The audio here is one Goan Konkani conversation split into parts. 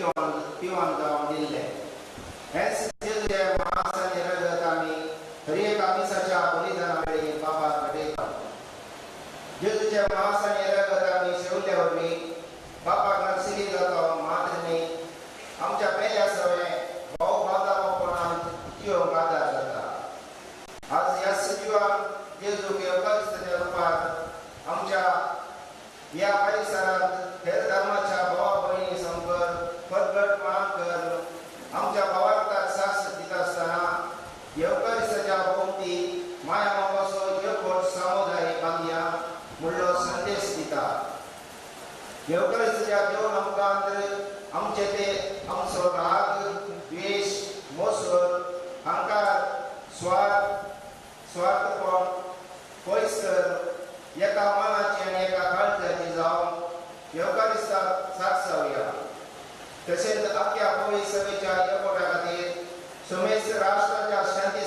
पिवन जावन दिल्लें. हेंच जेजूचें मांस आनी रगत आमी हर एका मिसाच्या बलिदाना वेळी बापाक भेटयतात. जेजूचें मांस आनी रगत आमी शेवल्या वरवीं बापाक नक्सिली जाता मात्र न्ही, आमच्या पेल्या सवें भाव बांदापणांत जिवंक आदार जाता. आज ह्या सजीवान जेजूक येवकारिस्ताच्या रुपांत आमच्या ह्या परिसरांत हेर धर्माच्या भावा भयणी संकर परगटपणां करून आमच्या भावार्थाक सास दिता आसतना येवकारिस्ताच्या भोंवती माया मोगाचो एकवट समुदाय बांदया म्हणलो संदेश दिता. येवकारिस्ताच्या देव आमकां आमचे ते आमचो राग, द्वेश, मोसर, अहंकार, स्वार्थ, स्वार्थपण पयस कर एका मनाची आनी एका काळजाची जावन येवकारिस्ताक साथ जावया. तशेंच आख्या पवित्र सभेच्या एकवटा खातीर समेस्त राष्ट्राच्या शांती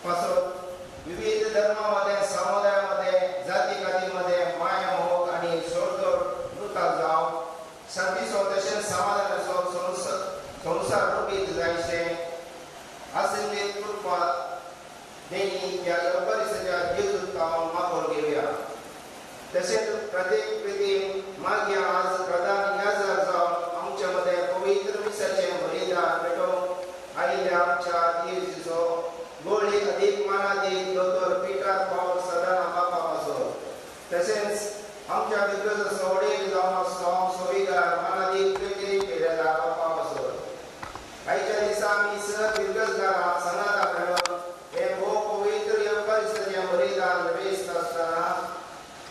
पासत विविध धर्मा मदें, समुदाया मदें, जाती काती मदें माया मोग आनी सोडतोड वृता जावन शांतीचो तशेंच समाधानाचो संवसार रुपीत जायशें आशिल्ली कृपा देणी ह्या येवकारिस्ताच्या जेजूक हांव मागोवन घेवया. तशेंच प्रत्येक प्रितीन मागीर आज प्रधान याजक जावन आमच्या मदें पवित्र मिसाचें बलिदान भेटोवंक आयिल्ल्या आमच्या दिवजीचो गोळी अदीक मानादीक दोतोर पिटर पावल सदाना बापा पासो, तशेंच आमच्या बिग्रजाचो वडील जावन आसलो सोविगार मानादीक क्रेगरी पेरेरा बापा पासो. आयच्या दिसा आमी सर बिग्रजकारां सांगाता मेळून हें भोव पवित्र येवकारिस्ताचें बलिदान वेस्त आसतना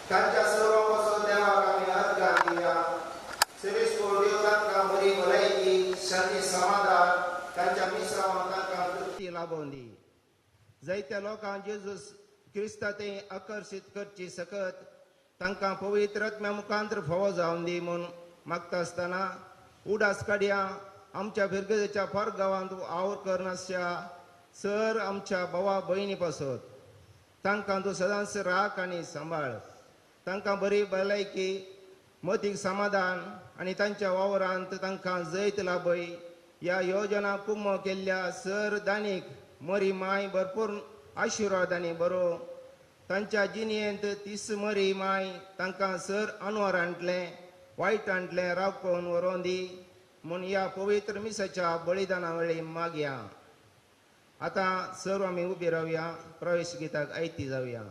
तांच्या सर्वां पासून देवाक आमी अर्गां दिवया. सर्वेस्पोर देव तांकां बरी भलायकी, शांती, समाधान, तांच्या मिसावांक तांकां तृप्ती लाबोवन दी. जायत्या लोकांक जेजूस क्रिस्ता ते आकर्शीत करची सकत तांकां पवित्र आत्म्या मुखांतर फावो जावन दी म्हूण मागता आसतना उडास काडया आमच्या फिरगजेच्या फार गांवांत वावर करनासच्या सर आमच्या भावा भयणी पासत तांकां तूं सदांच राख आनी सांबाळ. तांकां बरी भलायकी, मतीक समाधान आनी तांच्या वावरांत तांकां जैत लाभय. ह्या योजना कुमो केल्ल्या सर दानीक मरी माय भरपूर आशिर्वाद आनी बरो तांच्या जिणेंत तीस मरी माय तांकां सर अनवर हांटलें वायट हांटलें राखून व्हरोन दी म्हूण ह्या पवित्र मिसाच्या बलिदाना वेळी मागया. आतां सर्व आमी उबी रावया, प्रवेश गिताक आयती जावया.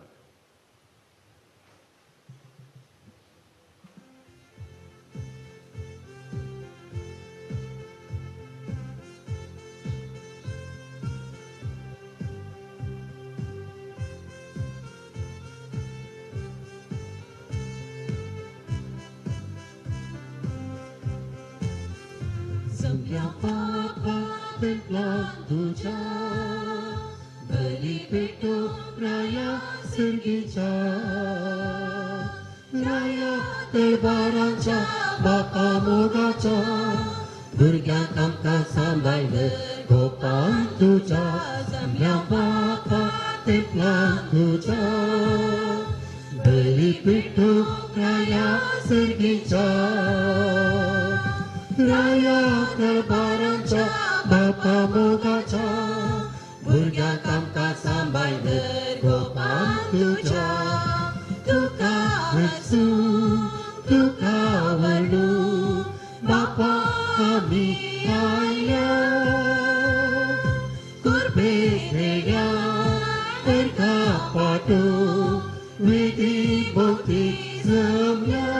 जमल्या पापा तेंपला तुझ्या बली पेटो राया सर्गीच्या राया तळबारांच्या बापा मोगाच्या भुरग्यांक आमकां सांबाळ्ळे गोपान तुझ्या. जमल्या बापा तेंपला तुझ्या बली पेटो राया सर्गीच्या राया दरबारांच्या बापा मोगाच्या भुरग्यांक आमकां सांबाळ्ळे गोपान तुझ्या. तुका हसू तुका व्हडू बापा आमी आयल्या कुर्बे घेया अर्घा पाटो वेदी भोवती जमल्या.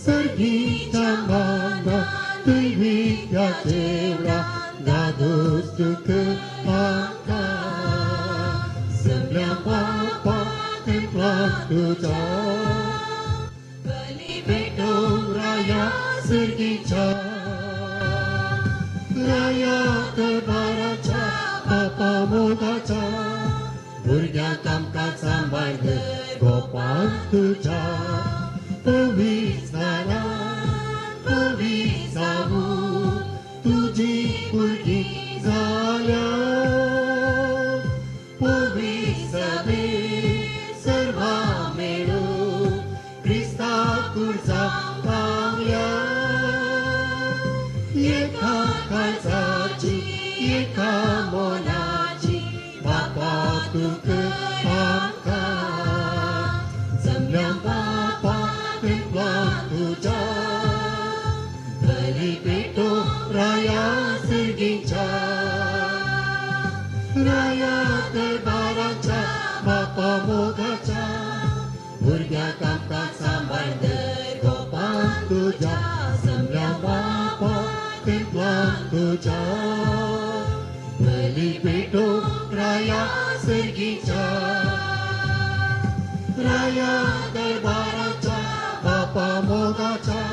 सर्गीच्या माना तुयवीच्या देवळा दादोस तुका आमकां. जमल्या बापा तेंपला तुझ्या बली भेटोवंक राया सर्गीच्या राया दरबाराच्या बापा मोगाच्या भुरग्यांक आमकां सांबाळ्ळे गोपान तुझ्या. पवित्र पवित्र जावूं तुजी भुरगीं जाल्या. पवित्र सभे सर्वां मेळून क्रिस्ता कुर्जा पावल्या. एका काळजाची एका मोलाची बापा तूं कर आमकां जमल्या बापा तेंपलान तुज्या बरी पेटो राया सर्गीच्या राया दरबाराच्या बापा मोगाच्या भुरग्याक आमकां सांबाळ धर गोपान तुज्या जमल्या बापा तेंपलान तुज्या बली पेटो राया सर्गीच्या राया दरबाराच्या बापा मोगाच्या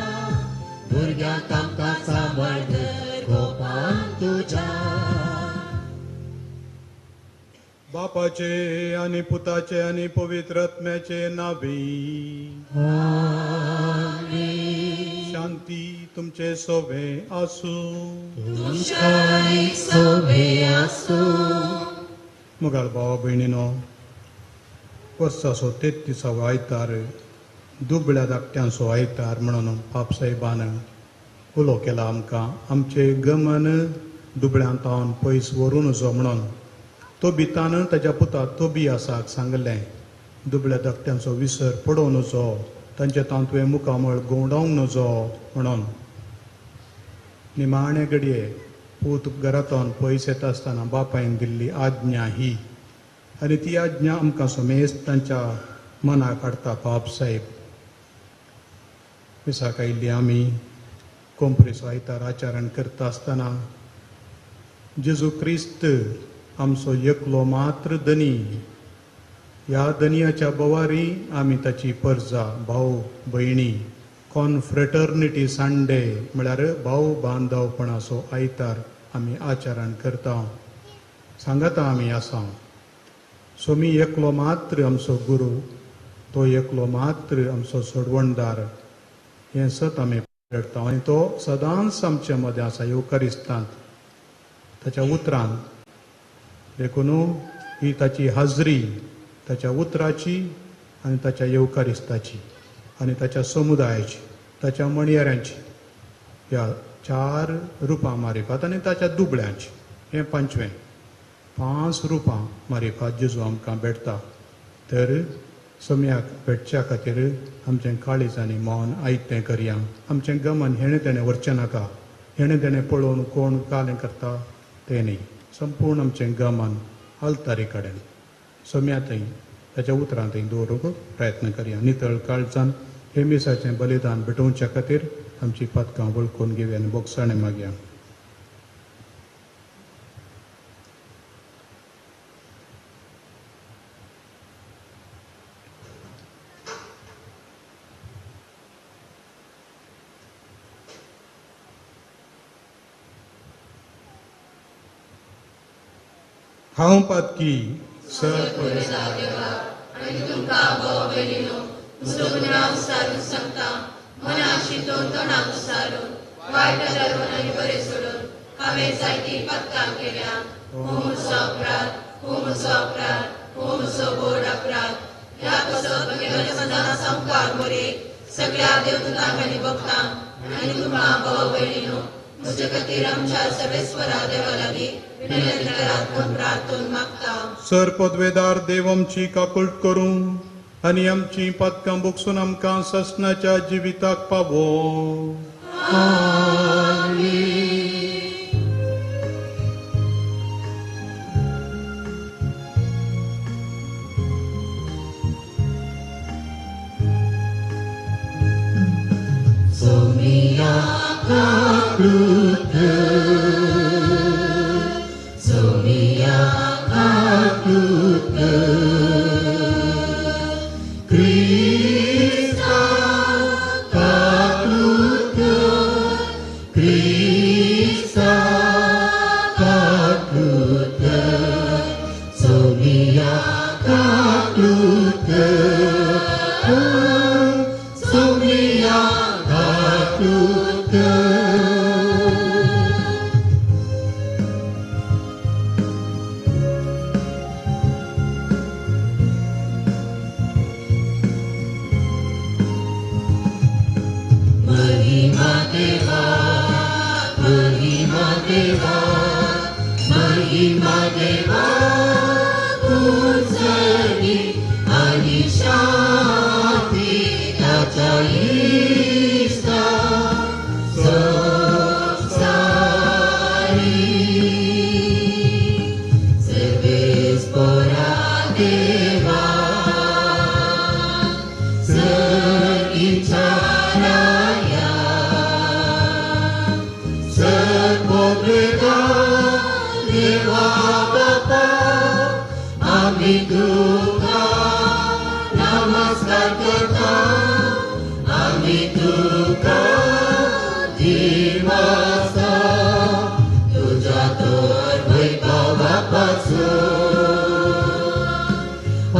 भुरग्याक आमकां सांबाळ धर गोपान तुज्या. बापाचे आनी पुताचे आनी पवित्र आत्म्याचे नावे. शांती तुमचे सोवे आसूं. तुमच्याय सोवे आसूं. मुगाळ भावा भयणीनो, वर्साचो 33वो आयतार दुबळ्या धाकट्यांचो आयतार म्हणून पापसाहेबान उलो केला आमकां. आमचें गमन दुबळ्यां तावन पयस व्हरूं नजो म्हणून तोबितान ताच्या पुता तोबियासाक सांगलें, दुबळ्या धाकट्यांचो विसर पडोवं नजो, तांचे तावन तुवें मुखामळ घुंवडावंक नजो म्हणून. निमाणे घडये पूत घरांतल्यान पयस येता आसतना बापायन दिल्ली आज्ञा ही, आनी ती आज्ञा आमकां समेस्त तांच्या मनाक हाडटा बाप साहेब. मिसाक आयिल्ली आमी कोंपरेचो आयतार आचरण करता आसतना जेजू क्रिस्त आमचो एकलो मात्र धनी, ह्या धनियाच्या बवारी आमी ताची परजा भाव भयणी कॉनफ्रेटर्निटी संडे म्हळ्यार भाव बांधवपणाचो आयतार आमी आचरण करता. सांगाता आमी आसा. सोमी एकलो मात्र आमचो गुरू, तो एकलो मात्र आमचो सोडवणदार, हें सत आमी पळयता आनी तो सदांच आमचे मदें आसा येवकारिस्तांत ताच्या उतरान. देखून ही ताची हाजरी ताच्या उतराची आनी ताच्या येवकारिस्ताची आनी ताच्या समुदायाची ताच्या मणयाऱ्यांची ह्या 4 रुपां मारिफात आनी ताच्या दुबळ्यांची, हें 5वें 5 रुपां मारिफात जेजू आमकां भेटता. तर सम्याक भेटच्या खातीर आमचें काळीज आनी मन आयतें करया. आमचें गमन हेणें तेणें व्हरचें नाका, हेणें तेणें पळोवन कोण कालें करता तें न्ही. संपूर्ण आमचें गमन आल्तारी कडेन सम्या थंय ताच्या उतरां थंय दवरूंक प्रयत्न करया. नितळ काळजान हे मिसाचें बलिदान भेटोवच्या खातीर आमची पातकां वळखून घेवया आनी बोगसाणें मागया. हांव पातकी सर आनी तुमकां भाव भयणीनो म्हजो गुन्यांव सारून सांगता, मनाशी तोंडाक सारून वायट धरून आनी बरें सोडून हांवें जायतीं पातकां केल्या. हो म्हजो अपराध, हो म्हजो अपराध, हो म्हजो व्हड अपराध. ह्या पासत म्हगेल्या सदां सामकार मोरेक सगळ्या देवदूतांक आनी भक्तांक आनी तुमकां भाव भयणीनो म्हजे खातीर आमच्या सर्वेस्वरा देवा लागीं विनंती करात म्हूण प्रार्थून मागता. सर पदवेदार देव आमची काकूट करूं आनी आमची पातकां बोगसून आमकां ससनाच्या जिविताक पावो. सोमिया काकूट सोमिया काकूट क्रिस्ता काकूट क्रिस्ता काकूट सोमिया काकूट सोमिया काकूट. देवा, महिमा देवा उजली आणि शांती ताच्या इस्ता संसारी. सर्वेस्पोरा देवा सगिचाराया सगपोगदा देवा बापा आमी तुका नमस्कार करता, आमी तुका दिवासा तुझ्या तर वैभवा पासून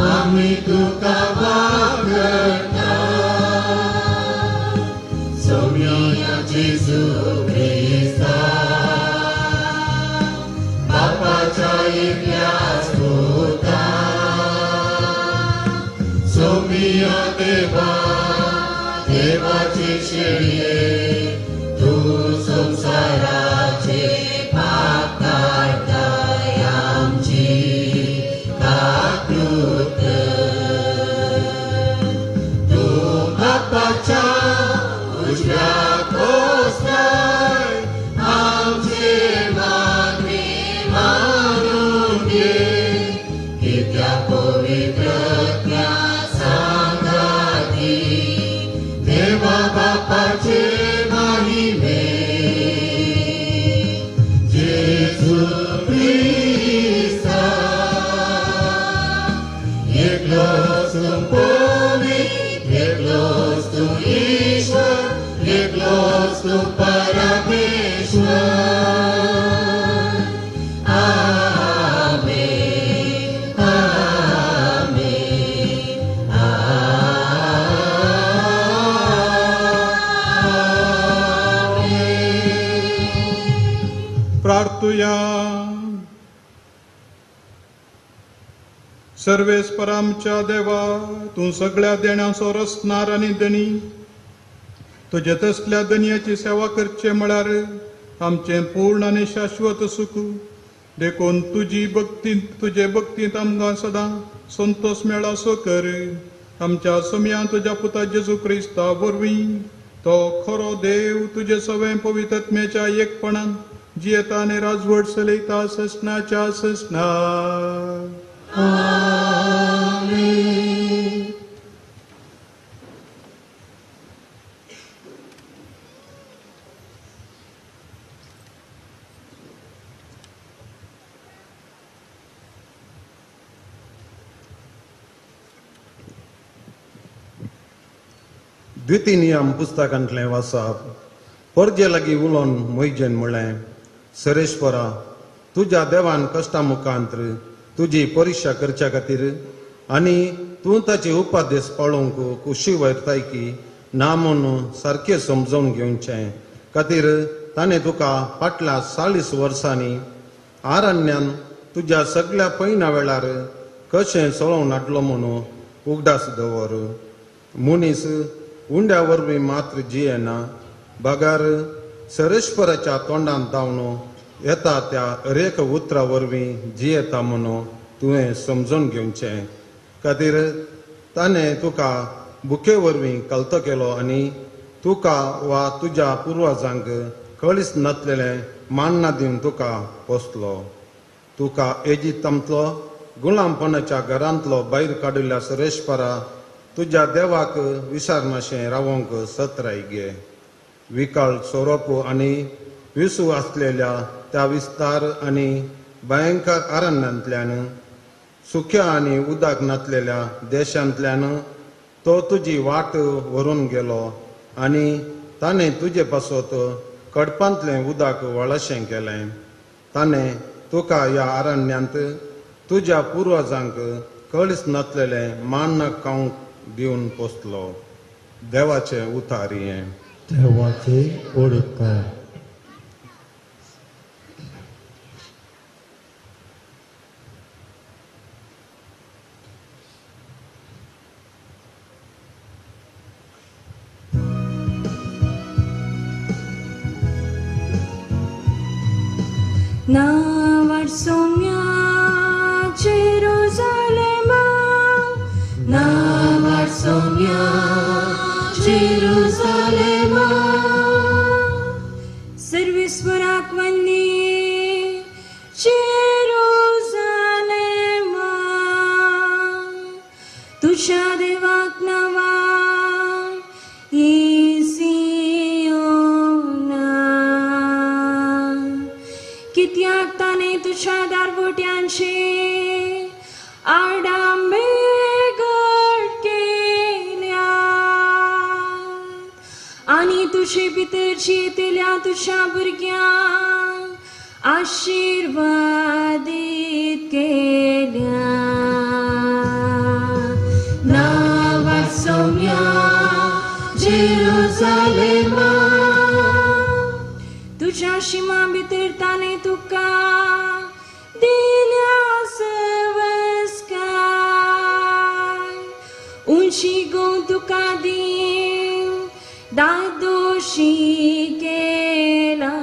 आमी तुका वागता. सोम्या जेजू क्रिस्ता बापाच्या एकल्याच पुता, सोम्या देवा देवाचे शेळये तूं संवसाराचे पाप काडटाय आमची काकूत. तूं बापाच्या उजव्या बसलाय आमचे मागणे मानून घे, कित्याक पवित्रत्या सांगाती देवा बापाचे महिमे. जेजू क्रिस्ता एकलोच तूं पवित्र, एकलोच तूं ईश्वर, एकलोच तूं परमेश्वर. आमेन, आमेन, आमेन. प्रार्थुया. सर्वेस्पर आमच्या देवा, तूं सगळ्या देण्याचो रचणार आनी धनी, तुजे तसल्या धनयाची सेवा करचे म्हळ्यार आमचें पूर्ण आनी शाश्वत सुख. देखून तुजी भक्ती तुजे भक्तींत आमकां सदां संतोश मेळासो कर. आमच्या सोम्या तुज्या पुता जेजू क्रिस्ता वरवीं तो खरो देव तुजे सवें पवित्रत्म्याच्या एकपणान जियेता आनी राजवट चलयता ससनाच्या ससना. आमेन. द्वितीय नियम पुस्तकांतलें वाचप. परजे लागीं उलोवन मोयजेन म्हणलें, सरेश्वरा, तुज्या देवान कश्टा मुखांत तुजी परिक्षा करच्या खातीर आनी तूं ताचे उपादेश पाळोवंक कुशी वयरताय की ना म्हणून सारकें समजून घेवचें खातीर ताणें तुका फाटल्या 40 वर्सांनी आरण्यान तुज्या सगळ्या पयना वेळार कशें चलोवन हाडलो म्हणून उगडास दवर. मनीस उंड्या वरवीं मात्र जियेना, बगर सरेश्वराच्या तोंडांत धांवन येता त्या हरेक उतरा वरवीं जियेता म्हणून तुवें समजून घेवचें खातीर ताणें तुका बुके वरवीं कलतो केलो आनी तुका वा तुज्या पुर्वजांक कळीस नासलेलें मान्ना दिवन तुका पोसलो. तुका एजिप्तांतलो गुलामपणाच्या घरांतलो भायर काडिल्ल्या सरेश्वरा तुज्या देवाक विसरनाशें रावोंक सत्राय घे. विकाळ सोरोप आनी विसू आसलेल्या त्या विस्तार आनी भयंकर अरण्यांतल्यान, सुक्या आनी उदक नासलेल्या देशांतल्यान तो तुजी वाट व्हरून गेलो आनी ताणें तुजे पासत कडपांतलें उदक व्हळशें केलें. ताणें तुका ह्या अरण्यांत तुज्या पुर्वजांक कळीस नासलेलें मान्न खावंक दिवन पोसलो. देवाचें उतार हें. देवाचे ओडकार. नांवार सोम्या जेरुजालेमा, नांवार सोम्या जेरुजालेमा. सर्वेस्वराक वंदी जेरुजालेमा, तुझ्या देवाक नांवार कित्याक ताणें तुज्या दारवट्यांचे आडांबे घट केल्या आनी तुजे भितर जियेतल्या तुज्या भुरग्यांक आशिर्वादीत केल्या. नांवार सोम्या जेरुजालेमा, तुझ्या शिमा भितर ताणें तुका दिल्या सवस्काय, उंची गो तुका दिवन दादोशी केला.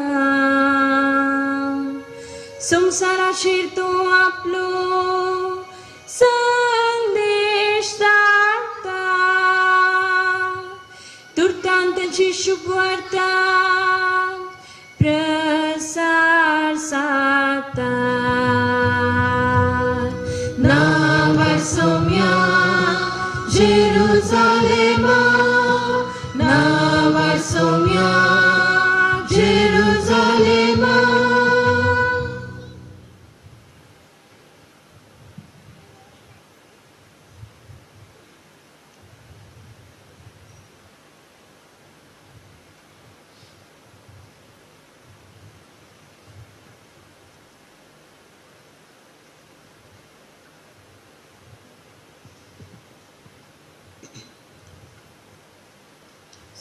संवसाराचेर तूं आपलो संदेश धाडटा, तुर्तान तांची शुभवार्ता प्रसार साता. नांवार सोम्या जेरुजालेमा, नांवार सोम्या जेरुजालेमा.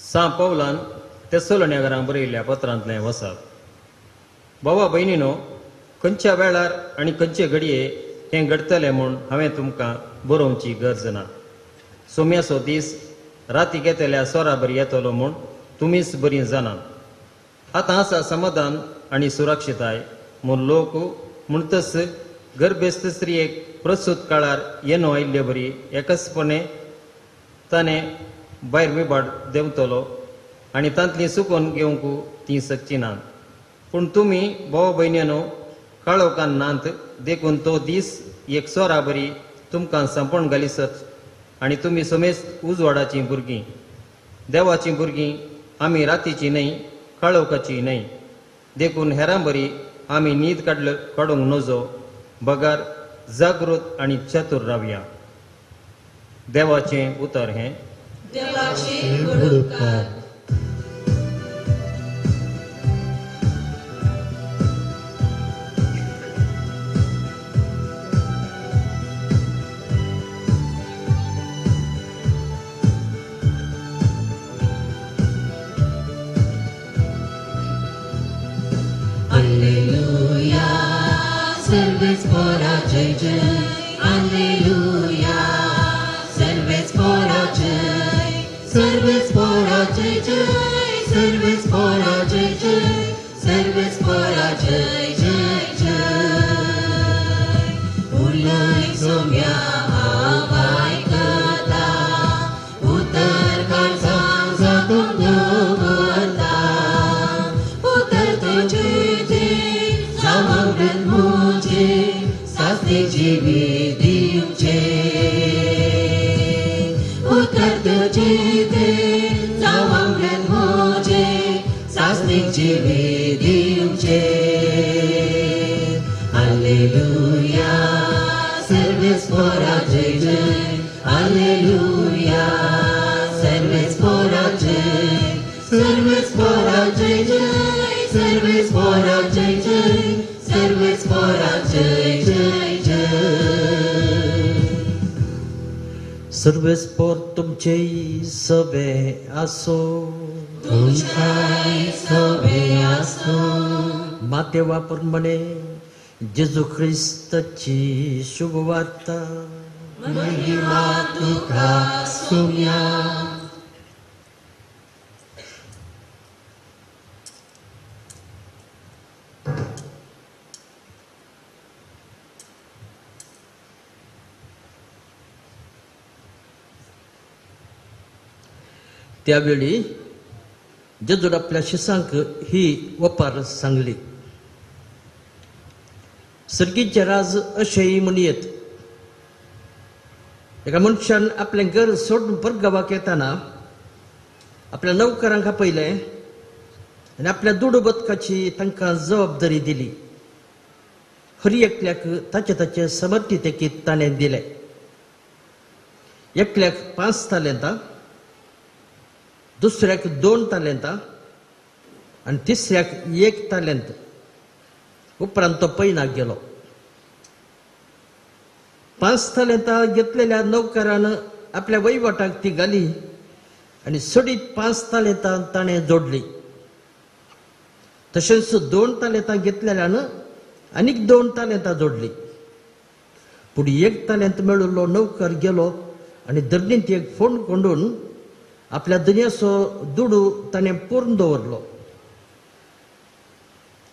सां पौलान तेसलोनिकरांक बरयल्ल्या पत्रांतलें वसाप. बाबा भयणीनो, खंयच्या वेळार आनी खंयचे घडये हें घडटलें म्हूण हांवें तुमकां बरोवची गरज ना. सोम्याचो दीस राती घेतल्या सोरा बरी येतलो म्हूण तुमीच बरीं जाणात. आतां आसा समाधान आनी सुरक्षिताय म्हूण लोक म्हणटच गर्भेस्त स्त्रियेक प्रसूत काळार येनो आयिल्ले बरी एकसपणे ताणें भायर विभाट देंवतलो आनी तांतली सुकोवन घेवंक ती शकची नात. पूण तुमी भाव भयणीनो काळोखान नात, देखून तो दीस एक सोरा बरी तुमकां सांपण घालिसत आनी तुमी समेस्त उजवाडाचीं भुरगीं, देवाचीं भुरगीं. आमी रातीची न्हय, काळोखाची न्हय, देखून हेरां बरी आमी न्हीद काडूंक नजो, बगार जागृत आनी चतूर रावया. देवाचें उतर हें. देवाचे उपकार. Alleluia, सर्वेस्पोरा जय जय. Alleluia, सर्वेस्पोरा जय, सर्वेस्पोरा जय जय, सर्वेस्पोरा जय जय, सर्वेस्पोरा जय जय जय. उलय सोम्या आयकता, उतर काळजांक जगूंक दवरता. उतर तुजें जावं अमृत म्हजें, सासणे जिवीत दिवचें. उतर तुजें जावं अमृत म्हजें, सासणे जिवीत दिवचें. Alleluia, सर्वेस्पोरा जय जय. Alleluia, सर्वेस्पोरा जय, सर्वेस्पोरा जय जय, सर्वेस्पोरा जय जय, सर्वेस्पोरा जय जय जय. सर्वेस्पोर तुमचे सवे आसो, तुमच्याय सवे आसो. मातेवा प्रमाणे जेजू ख्रिस्ताची शुभवार्ता. महिमा तुका सोम्या. त्यावेळी जेजून आपल्या शिसांक ही वपार सांगली. सर्गीचे राज अशेंय म्हणयेत, एका मनशान आपलें घर सोडून परगांवाक येताना आपल्या नोकरांक आपयलें आनी आपल्या दुडू बदकाची तांकां जबाबदारी दिली. हर एकल्याक ताचे ताचे समर्थितेकीत ताणें दिलें. एकल्याक 5 तालेंतां, दुसऱ्याक 2 तालेंतां आनी तिसऱ्याक 1 तालेंत. उपरांत तो पैनाक गेलो. 5 तालेंतां घेतलेल्या नोकरान आपल्या वहिवाटाक ती घाली आनी सडीत 5 तालेंतां ताणें जोडली. तशेंच 2 तालेंतां घेतलेल्यान आनीक 2 तालेंतां जोडली. पूण 1 तालेंत मेळिल्लो नोकर गेलो आनी धरणींत एक फोंड कोंडून आपल्या दनयाचो दुडू ताणें पुर्ण दवरलो.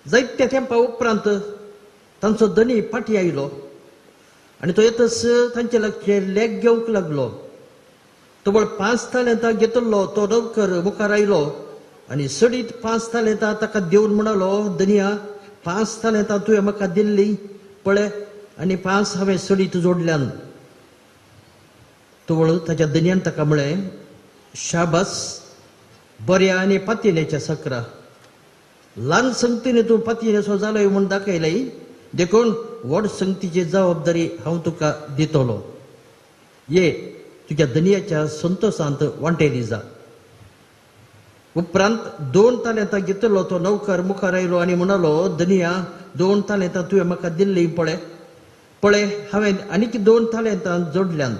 जायत्या तेंपा उपरांत तांचो धनी फाटीं आयलो आनी तो येतच तांचे लागचे लेख घेवंक लागलो. तवळ 5 तालेंतां घेतिल्लो तो नोकर मुखार आयलो आनी सडीत 5 तालेंतां ताका दिवन म्हणालो, धनया 5 तालेंतां तुवें म्हाका दिल्ली पळय आनी 5 हांवें सडीत जोडल्यान. तवळ ताच्या धनयान ताका म्हळें, शाबास, बऱ्या आनी पातयेच्या सकरा, ल्हान संगतीने तूं पातयेचो जालोय म्हूण दाखयलें, देखून व्हड संगतीची जबाबदारी हांव तुका दितलो. ये तुज्या धनयाच्या संतोशांत वांटेली जा. उपरांत 2 तालेंतां घेतलो तो नोकर मुखार आयलो आनी म्हणालो, धनया 2 तालेंतां तुवें म्हाका दिल्ली पळय पळय हांवें आनीक 2 तालेंतां जोडल्यान.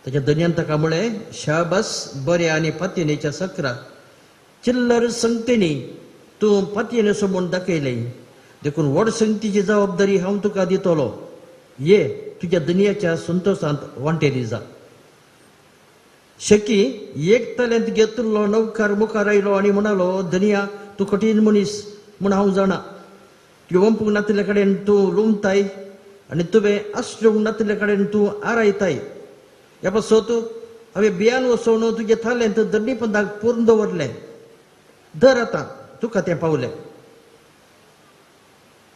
ताच्या धनयान ताका म्हळें, शाबास, बऱ्या आनी पातयेच्या सकरा, चिल्लर संगतीनी तूं पातयेचो म्हूण दाखयलें, देखून व्हड संगतीची जबाबदारी हांव तुका दितलो. ये तुज्या धनयाच्या संतोशांत वांटेली जा. शकी 1 तालेंत घेतिल्लो नोकर मुखार आयलो आनी म्हणालो, धनया तूं कठीण मनीस म्हूण हांव जाणा. तुवें वंपूंक नातिल्ले कडेन तूं लुमताय आनी तुवें आसरूंक नातिल्ले कडेन तूं आरायताय. ह्या पासत हांवें बियान वसोवन तुजें तालेंत धरणी पंदाक पूर्ण दवरलें. धर आतां तुका तें पावलें.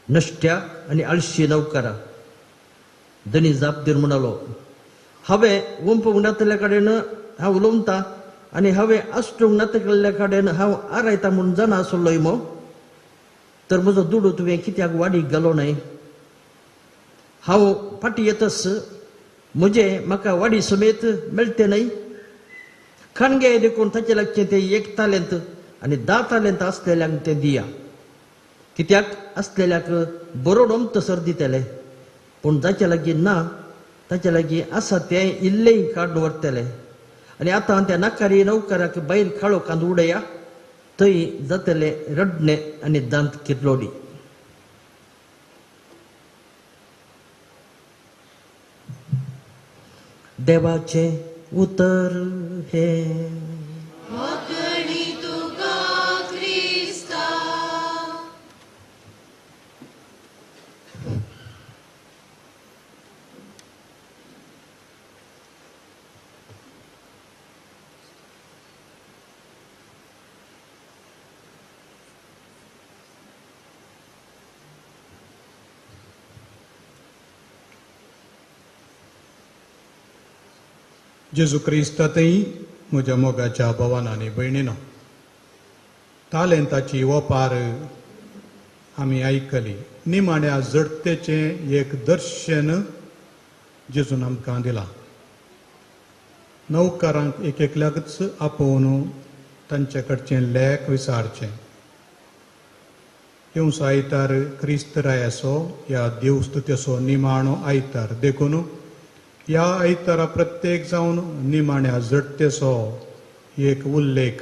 नश्ट्या आनी आळशी नोकरा, धनी जाप दिवन म्हणालो, हांवें वंपूंक नातिल्ले कडेन हांव उलोवता आनी हांवें आसटूंक नातिल्ले कडेन हांव आरायता म्हूण जाणा आसलोय मो, तर म्हजो दुडू तुवें कित्याक वाडीक घालो न्हय? हांव फाटीं येतच म्हजें म्हाका वाडी समेत मेळटें न्हय? खाणगे देखून ताचे लागचें तें 1 तालेंत आनी 10 तालेंत आसलेल्यांक तें दिया. कित्याक आसलेल्याक बरोवन तसर दितले, पूण जाचे लागीं ना ताचे लागीं आसा तें इल्लेंय काडून व्हरतले. आनी आतां त्या नाकारी नोकराक बैल काळोखांत उडया, थंय जातलें रडणें आनी दांत किरलोडी. देवाचें उतर हें. जेजू क्रिस्तांतय म्हज्या मोगाच्या भावान आनी भयणीनो, तालेंताची ओपार आमी आयकली. निमाण्या जडतेचें एक दर्शन जेजून आमकां दिलां. नौकरांक एक एकल्याकच आपोवन तांचे कडचें लेख विचारचें. येवचो आयतार क्रिस्त रायाचो ह्या देवस्तुतेचो निमाणो आयतार, देखून ह्या आयतारा प्रत्येक जावन निमाण्या जडतेचो एक उल्लेख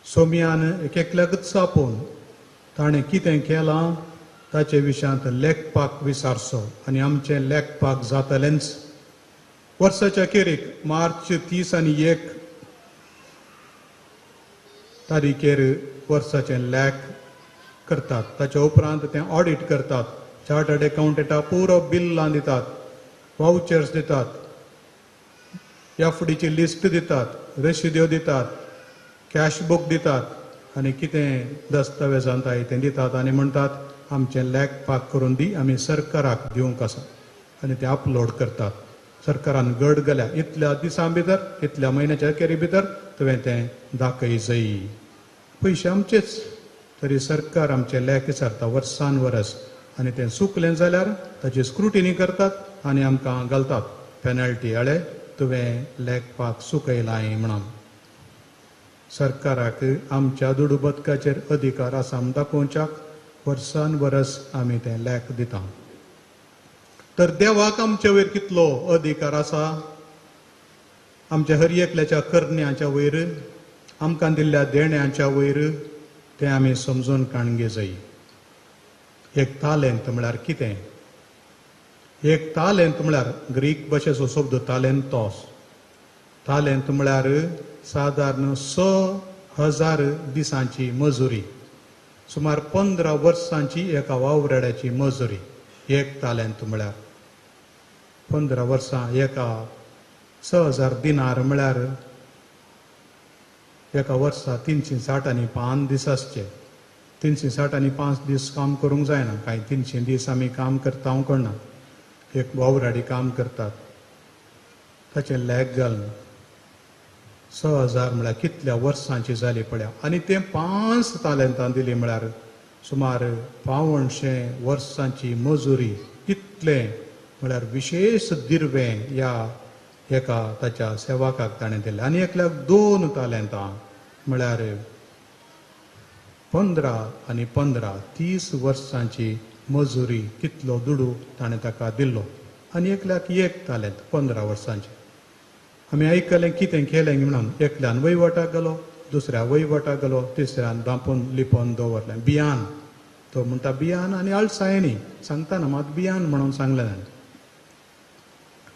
सोम्यान एक एकल्याकच आपोवन ताणें कितें केलां ताचे विशयांत लेखपाक विचारचो आनी आमचें लेखपाक जातलेंच. वर्साच्या खेरीक मार्च 30 आनी 1 तारीखेर वर्साचें लेख करतात. ताच्या उपरांत तें ऑडीट करतात. चार्टर्ड एकाउंटंटा पुरो बिल्लां दितात, वावचर्स दितात, एफडीची लिस्ट दितात रशिद्यो दितात, कॅश बूक दितात आनी कितें दस्तावेजांत आताय तें दितात आनी म्हणटात आमचें लॅक पाक करून दी, आमी सरकाराक दिवंक आसा. आनी ते अपलोड करतात. सरकारान गड गेल्या इतल्या दिसां भितर, इतल्या म्हयन्याच्या अखेरी भितर तुवें तें दाखय जाय. पयशे आमचेच, तरी सरकार आमचें लॅक विचारता वर्सान वरस. आनी तें चुकलें जाल्यार ताची स्क्रुटिनी करतात आनी आमकां घालतात पेनल्टी, अळे तुवें लॅक पाक चुकयलां म्हणून. सरकाराक आमच्या दुडू बदकाचेर अधिकार आसा म्हूण दाखोवच्याक वर्सान वरस आमी तें लॅक दिता. तर देवाक आमचे वयर कितलो अधिकार आसा, आमच्या हर एकल्याच्या करण्याच्या वयर, आमकां दिल्ल्या देण्याच्या वयर, तें आमी समजून काणगे जाय. एक तालेंत म्हळ्यार कितें? एक तालेंत म्हळ्यार ग्रीक भाशेचो शब्द तालेंतोस. तालेंत म्हळ्यार सादारण 6,000 दिसांची मजुरी, सुमार 15 वर्सांची एका वावराड्याची मजुरी. एक तालेंत म्हळ्यार 15 वर्सां एका 6,000 दिनार म्हळ्यार एका वर्सा 360 आनी 5 दीस आसचे. 360 आनी 5 दीस काम करूंक जायना, कांय 300 दीस आमी काम करता कोणना. एक वावराडी काम करतात ताचें लॅक घालून 6,000 म्हळ्यार कितल्या वर्सांची जाली पळया. आनी तें 5 तालेंतां दिली म्हळ्यार सुमार 175 वर्सांची मजुरी. तितलें म्हळ्यार विशेश दिर्वें ह्या एका ताच्या सेवकाक ताणें दिलें. आनी एकल्याक 2 तालेंतां म्हळ्यार 15 आनी 15 30 वर्सांची मजुरी, कितलो दुडू ताणें ताका दिल्लो. आनी एकल्याक 1 तालेंत 15 वर्सांची. आमी आयकलें कितें केलें म्हणून, एकल्यान वयवटाक गेलो, दुसऱ्या वयवटाक गेलो, तिसऱ्यान दांपून लिपोवन दवरलें बियान. तो म्हणटा बियान आनी आळसायनी सांगतना मात बियान म्हणून सांगलें ताणें.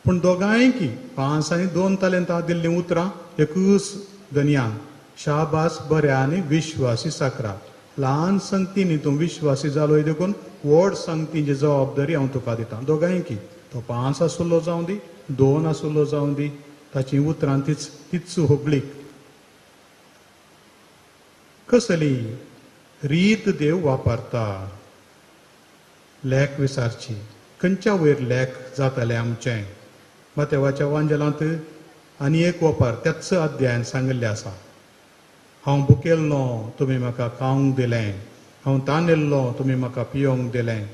पूण दोगांयकी 5 आनी 2 तालेंतां दिल्लीं उतरां एकूच दनयान, शाबास बऱ्या आनी विश्वासी साकरा. ल्हान संगतींनी तूं विश्वासी जालोय देखून व्हड संगतींची जबाबदारी हांव तुका दितां. दोगांयकी, तो 5 आसलो जावं दी, 2 आसलो जावं दी, ताची उतरां तीच तीच होगळीक. कसली रीत देव वापरता लॅक विसारची, खंयच्या वयर लॅक जातालें आमचें. मातेवाच्या वांजेलांत आनी एक वापर त्याच अध्यायान सांगिल्लें आसा. हांव भुकेल्लो तुमी म्हाका खावंक दिलें, हांव तानेल्लो तुमी म्हाका पियोंक दिलें,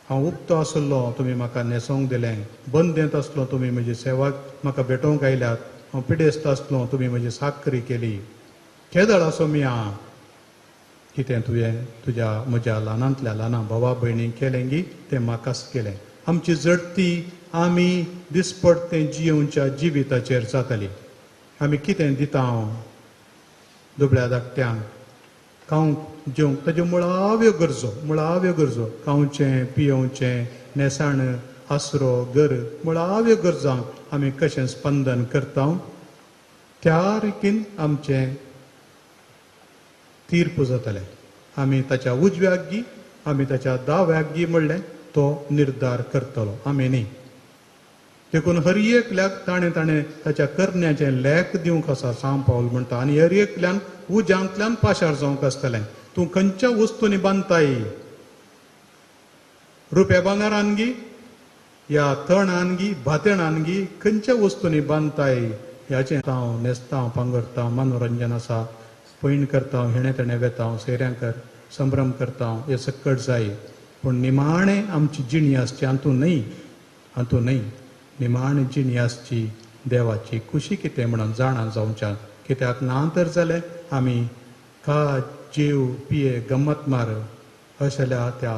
हांव उक्तो आसलो तुमी म्हाका न्हेसोवंक दिलें, बंदेंत आसलो तुमी म्हजी सेवा म्हाका भेटोवंक आयल्यात, हांव पिडेस्त आसलो तुमी म्हजी साकरी केली. केदळ आसो मिया कितें तुवें तुज्या म्हज्या ल्हानांतल्या ल्हाना भावा भयणीक केलें गी तें म्हाकाच केलें. आमची जडती आमी दिसपडतें जियोवच्या जिविताचेर जाताली. आमी कितें दिता दुबळ्या धाकट्यांक खावंक जेवंक, ताज्यो मुळाव्यो गरजो, मुळाव्यो गरजो, खावचें पियोवचें, न्हेसाण, आसरो, घर, मुळाव्यो गरजांक आमी कशें स्पंदन करता त्या रितीन आमचें तीर्प जातलें. आमी ताच्या उजव्याक गी, आमी ताच्या दाव्याक गी म्हणलें तो निर्धार करतलो, आमी न्ही. देखून हर एकल्याक ताणें ताणें ताच्या करण्याचें लेख दिवंक आसा सांव पावल म्हणटा. आनी हर एकल्यान उज्यांतल्यान पाशार जावंक आसतलें. तूं खंयच्या वस्तूंनी बांदताय, रुप्या भांगरान गी या तणान गी भातेणान गी, खंयच्या वस्तूंनी बांदताय ह्याचें हांव न्हेसता, पांगरता, मनोरंजन आसा, पयण करता, हेणें तेणें वेता, सैऱ्यांकर संभ्रम करता, हें सकट जाय. पूण निमाणें आमची जिणी आसची हातूंत न्हय, हातूंत न्हय. निमाणें जिणी आसची देवाची खुशी कितें म्हणून जाणा जावच्याक. कित्याक ना तर जालें आमी खा जीव पिये गम्मत मार अशेल्या त्या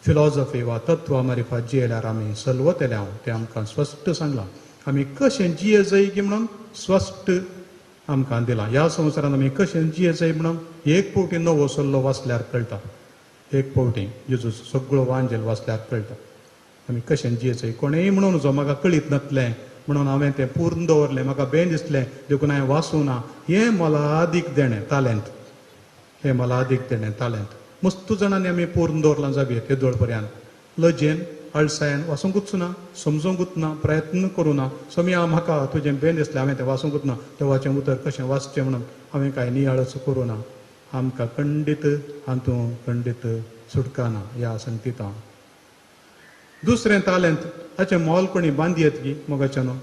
फिलॉसॉफी वा तत्वा मारिफात जियेल्यार आमी सलवतले. हांव तें आमकां स्पश्ट सांगलां. आमी कशें जिये जाय की म्हणून स्पश्ट आमकां दिलां. ह्या संवसारांत आमी कशें जिये जाय म्हणून एक फावटी नवो सल्लो वाचल्यार कळटा, एक फावटी जेजू सगळो वांजेल वाचल्यार कळटा आमी कशें जिये जाय. कोणेय म्हणून जो म्हाका कळीत नासलें म्हणून हांवें तें पूर्ण दवरलें, म्हाका बें दिसलें देखून हांवें वाचूं ना, हें मोलादीक देणें तालेंत, हें मोलादीक देणें तालेंत. मस्तू जाणांनी आमी पूर्ण दवरलां जावये तेदोळ पर्यंत लजेन आळसायन वाचूंकूच ना, समजूंकूच ना, प्रयत्न करूं ना. सोमया म्हाका तुजें बेन दिसलें, हांवें तें वाचूंकूच ना, देवाचें उतर कशें वाचचें म्हणून हांवें कांय नियाळच करूं ना. आमकां खंडीत हातूंत खंडीत सुटका ना ह्या संगीतां. दुसरें तालेंत हाचें मोल कोणी बांदयेत गी मोगाच्यानो,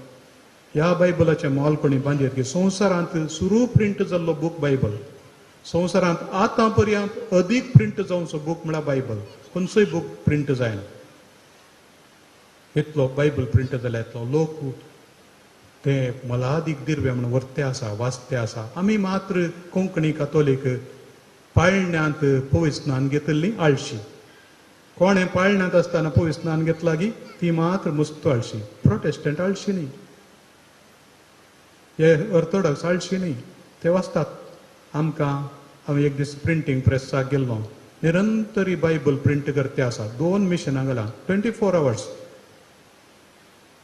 ह्या बायबलाचें मोल कोणी बांदयेत गी. संवसारांत सुरू प्रिंट जाल्लो बूक बायबल, संवसारांत आतां पर्यंत अदीक प्रिंट जावचो बूक म्हळ्यार बायबल. खंयचोय बूक प्रिंट जायना इतलो बायबल प्रिंट जाल्या इतलो लोक ते मलादीक दिर्वे म्हणून व्हरते आसा, वाचते आसा. आमी मात्र कोंकणी कातोलीक पाळण्यांत पवित्र स्नान घेतली आळशी. कोणें पाळण्यांत आसतना पवित्र स्नान घेतला गी ती मात्र मुस्त आळशी. प्रोटेस्टंट आळशी न्ही, हे ऑर्थोडॉक्स आळशी न्ही, ते वाचतात. आमकां हांव एक दीस प्रिंटींग प्रेसाक गेल्लो, निरंतरी बायबल प्रिंट करते आसा. 2 मिशनां गेला, 24 आवर्स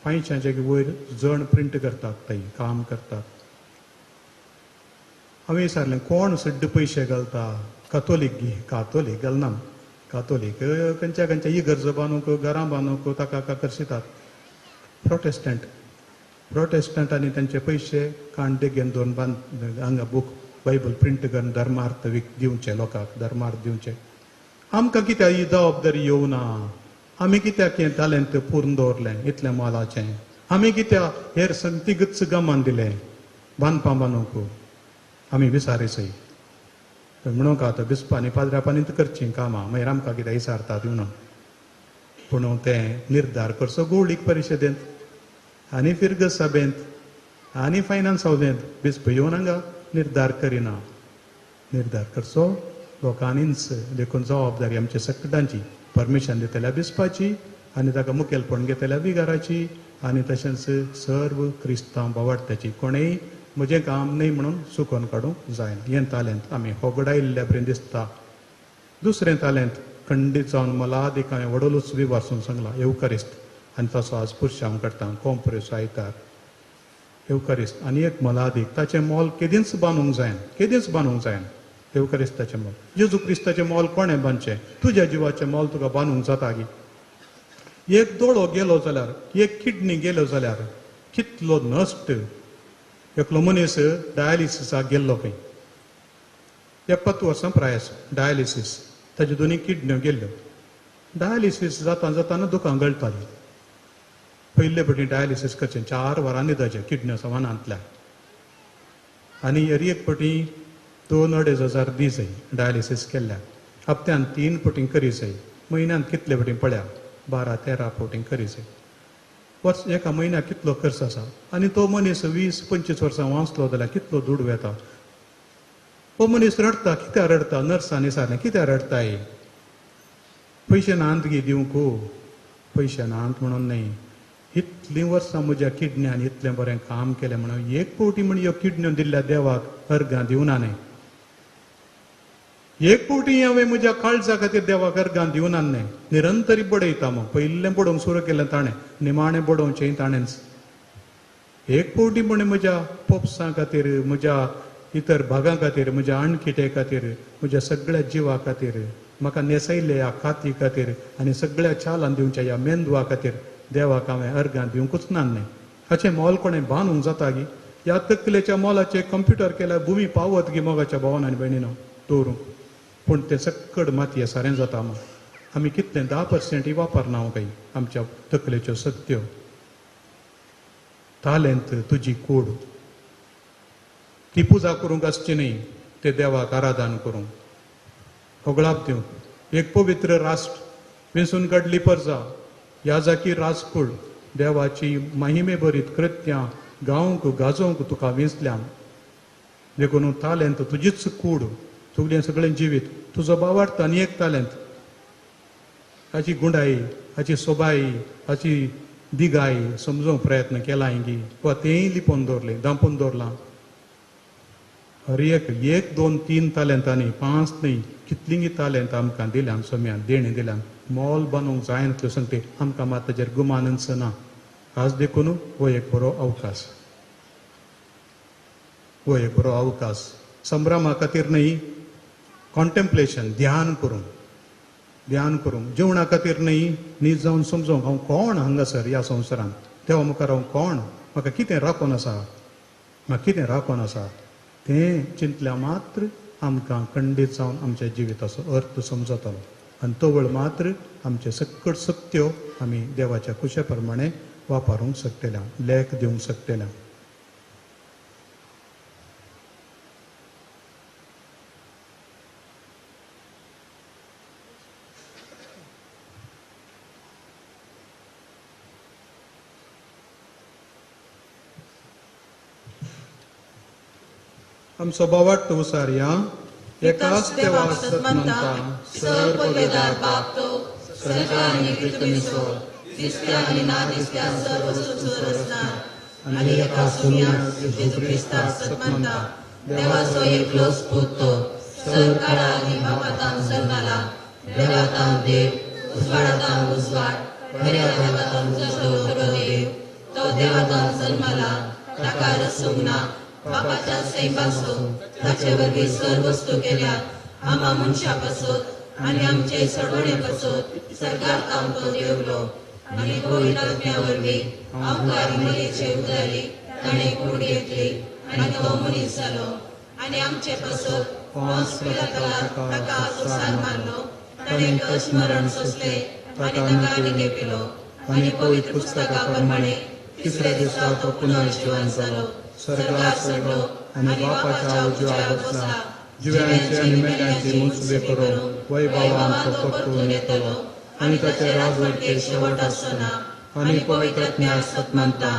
500 वयर जण प्रिंट करतात, थंय काम करतात. हांवें विचारलें कोण सड्ड पयशे घालता? कातोलीक गी? कातोलीक घालना, कातोलीक खंयच्या खंयच्या इगर्ज बांदूंक, घरां बांदूंक ताका करशितात. प्रोटेस्टंट, प्रोटेस्टंटांनी तांचे पयशे काण देगेन दवरून बांद हांगा बूक बायबल प्रिंट करून धर्मार्थ दिवचे, लोकांक धर्मार्थ दिवचे. आमकां कित्याक ही जबाबदारी येवना? आमी कित्याक हें तालेंत पूर्ण दवरलें इतलें मोलाचें? आमी कित्याक हेर संगतीकच गमान दिलें बांदपां बांदूंक? आमी विसारीसय म्हणूंक आतां बिस्पांनी पाद्रापांनी करचीं कामां, मागीर आमकां कित्याक विसारतात म्हणून. पूण तें निर्धार करचो गोवळीक परिशदेंत आनी फिर्ग सभेंत आनी फायनान्स हावजेंत. बिस्प येवन हांगा निर्धार करिना, निर्धार करचो लोकांनीच. देखून जबाबदारी आमच्या सगळ्यांची, परमिशन दितल्या बिस्पाची आनी ताका मुखेलपण घेतल्या विगाराची आनी तशेंच सर्व क्रिस्तांव बावाडत्याची. कोणेय म्हजें काम न्हय म्हणून चुकोवन काडूंक जायना. हें तालेंत आमी होगडायल्ल्या बरें दिसता. दुसरें तालेंत खंडीत जावन मलादीक हांवें वडलोच बी वाचून सांगलां, येवकारिस्त, आनी तसो आज पुरशांव काडटा कोंपरेचो आयतार. येवकारिस्त आनी एक मलादीक, ताचें मोल केदींच बांदूंक जायना, केदींच बांदूंक जायना. येवकारिस्ताचें मोल, जेजू क्रिस्ताचें मोल कोणें बांदचें? तुज्या जिवाचें मोल तुका बांदूंक जाता गी? एक दोळो गेलो जाल्यार, एक किडनी गेलो जाल्यार कितलो नश्ट. एकलो मनीस डायलिसिसाक गेल्लो खंय, 70 वर्सां प्रायस, डायलिसीस, ताज्यो दोनी किडन्यो गेल्ल्यो. डायलिसीस जाता जाताना दुकां गळटालीं. पयले फावटी डायलिसीस करचें 4 वरां न्हिदाचें किडन्यो सवानांतल्या, आनी हर एक फावटी 2-2.5 हजार दी जाय डायलिसीस केल्ल्याक. हप्त्यान 3 फावटी करी जाय, म्हयन्यान कितले फावटी पळया 12-13 फावटी करी जाय. वर्स एका म्हयन्याक कितलो खर्च आसा. आनी तो मनीस 20-25 वर्सां वांचलो जाल्यार कितलो दुडू येता. हो मनीस रडटा. कित्याक रडटा? नर्सांनी विचारलें कित्याक रडटाय? पयशे नात गी दिवंक? पयशे नात म्हणून न्हय, इतलीं वर्सां म्हज्या किडण्यान इतलें बरें काम केलें म्हणून एक फावटी म्हण ह्यो किडण्यो दिल्ल्या देवाक अर्गां दिवना न्हय. एक फावटी हांवें म्हज्या काळजा खातीर देवाक अर्गां दिवना न्हय. निरंतरी बडयता मग, पयलें बडोवंक सुरू केलें ताणें, निमाणें बडोवचें ताणेंच. एक फावटी म्हण म्हज्या पोपसां खातीर, म्हज्या इतर भागां खातीर, म्हज्या आणकिटे खातीर, म्हज्या सगळ्या जिवा खातीर, म्हाका न्हेसयल्ल्या ह्या काती खातीर आनी सगळ्या चालान दिवच्या ह्या मेंदवा खातीर देवाक हांवें अर्गां दिवंकूच ना न्हय. हाचें मोल कोणें बांदूंक जाता गी? ह्या तकलेच्या मोलाचें कंप्युटर केल्यार भुमी पावत गी मोगाच्या भावान आनी भयणीनो दवरूंक? पूण तें सक्कड मातये सारें जाता. मग आमी कितलें 10% वापरना काय आमच्या तकलेच्यो सत्यो. तालेंत तुजी कूड, ती पुजा करूंक आसची न्हय, ते देवाक आराधन करूंक, होगळाप दिवंक. एक पवित्र राष्ट्र, वेंचून काडली परजा, याजाकी राजकूळ, देवाची महिमे भरीत कृत्यां गावंक गाजोवंक तुका वेंचल्या. देखून तालेंत तुजीच कूड, तुगलें सगळें जिवीत तुजो बावार्थ आनी एक तालेंत. हाची गुंडाई, हाची सोबाई, हाची दिगाय समजूंक प्रयत्न केला गी वा तेंय लिपोवन दवरलें, दांपून दवरलां. हर एक 1, 2, 3 तालेंतांनी, 5 न्हय, कितलींगी तालेंत आमकां दिल्यान सोम्यान देणें दिल्यान. मोल बांदूंक जायना सांगते आमकां मात ताजेर गुमानच ना. आज देखून हो एक बरो अवकाश, हो एक बरो अवकाश संभ्रमा खातीर न्हय, कॉन्टेम्पलेशन, ध्यान करूंक. ध्यान करूंक, जेवणा खातीर न्हय, न्हीद जावन समजूंक हांव कोण हांगासर ह्या संवसारांत, देवा मुखार हांव कोण, म्हाका कितें राखून आसा, म्हाका कितें राखून आसा तें चिंतल्या मात्र आमकां खंडीत जावन आमच्या जिविताचो अर्थ समजतलो आनी तवळ मात्र आमचे सकट सक्त्यो आमी देवाच्या कुशे प्रमाणे वापरूंक शकतल्या, लेख दिवंक शकतल्या. आमचो बावाट उसारया एकाच देवाक सत मानता, सर्वपदेदार बाप तो सर्ग आनी पृथ्वीचो, दिसत्या आनी ना दिसत्या सर्व वस्तूंचो रचणार, आनी एका सुम्या जेजू क्रिस्ताक सत मानता, देवाचो एकलोच पूत तो सर्व काळा आनी बापातान जल्माला, देवातान देव, उजवाडातान उजवाड, खऱ्या देवातान जसो खरो देव, तो देवातान जल्माला, ताका रसूंक ना, बापाच्या सैमासो ताचे वरवीं सर्व वस्तू केल्या, आमा मनशा पासत आनी आमचे सडवणे पासत सरकार तावन तो देवलो आनी पवित्र आत्म्या वरवीं आमकां मरीचे उदारी ताणें कूड घेतली आनी तो मनीस जालो आनी आमचे पासत पोंस पिलाताक ताका कुसार मारलो, ताणें कश्ट मरण सोंसलें आनी ताका लिपेलो आनी पवित्र पुस्तका प्रमाणे तिसऱ्या दिसा तो पुनर्जिवन जालो, स्वर्गार चडलो आनी बापाच्या उजव्या बसला, जिव्यांची आनी मेल्यांची मुसबे करूंक वैभवान तो परतून येतलो आनी ताचे राजवटके शेवट आसना, आनी पवित्र आत्म्याक सत मानता,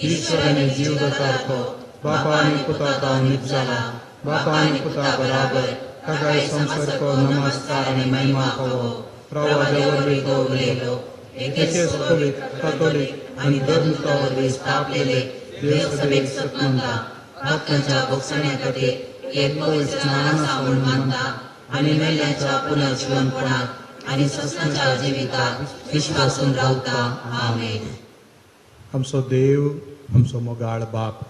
ईश्वर आनी जीव दातार तो बापा आनी पुता तावन नीत जाला, बापा आनी पुता बराबर ताकाय संसर्ग नमस्कार आनी महिमा फावो, प्रवाद्या वरवीं तो उलयलो, एकेच पवित्र कातोलीक आनी धर्मता वरवीं स्थापलेले देव सभेक सत मानता, पापकांच्या भोगसण्या खातीर एक पवित्र स्नान आसा म्हूण मानता आनी मेल्ल्याच्या पुनर्जिवनपणाक आनी सस्नाच्या जिविताक विश्वासून रावता. आमेन. आमचो देव आमचो मोगाळ बाप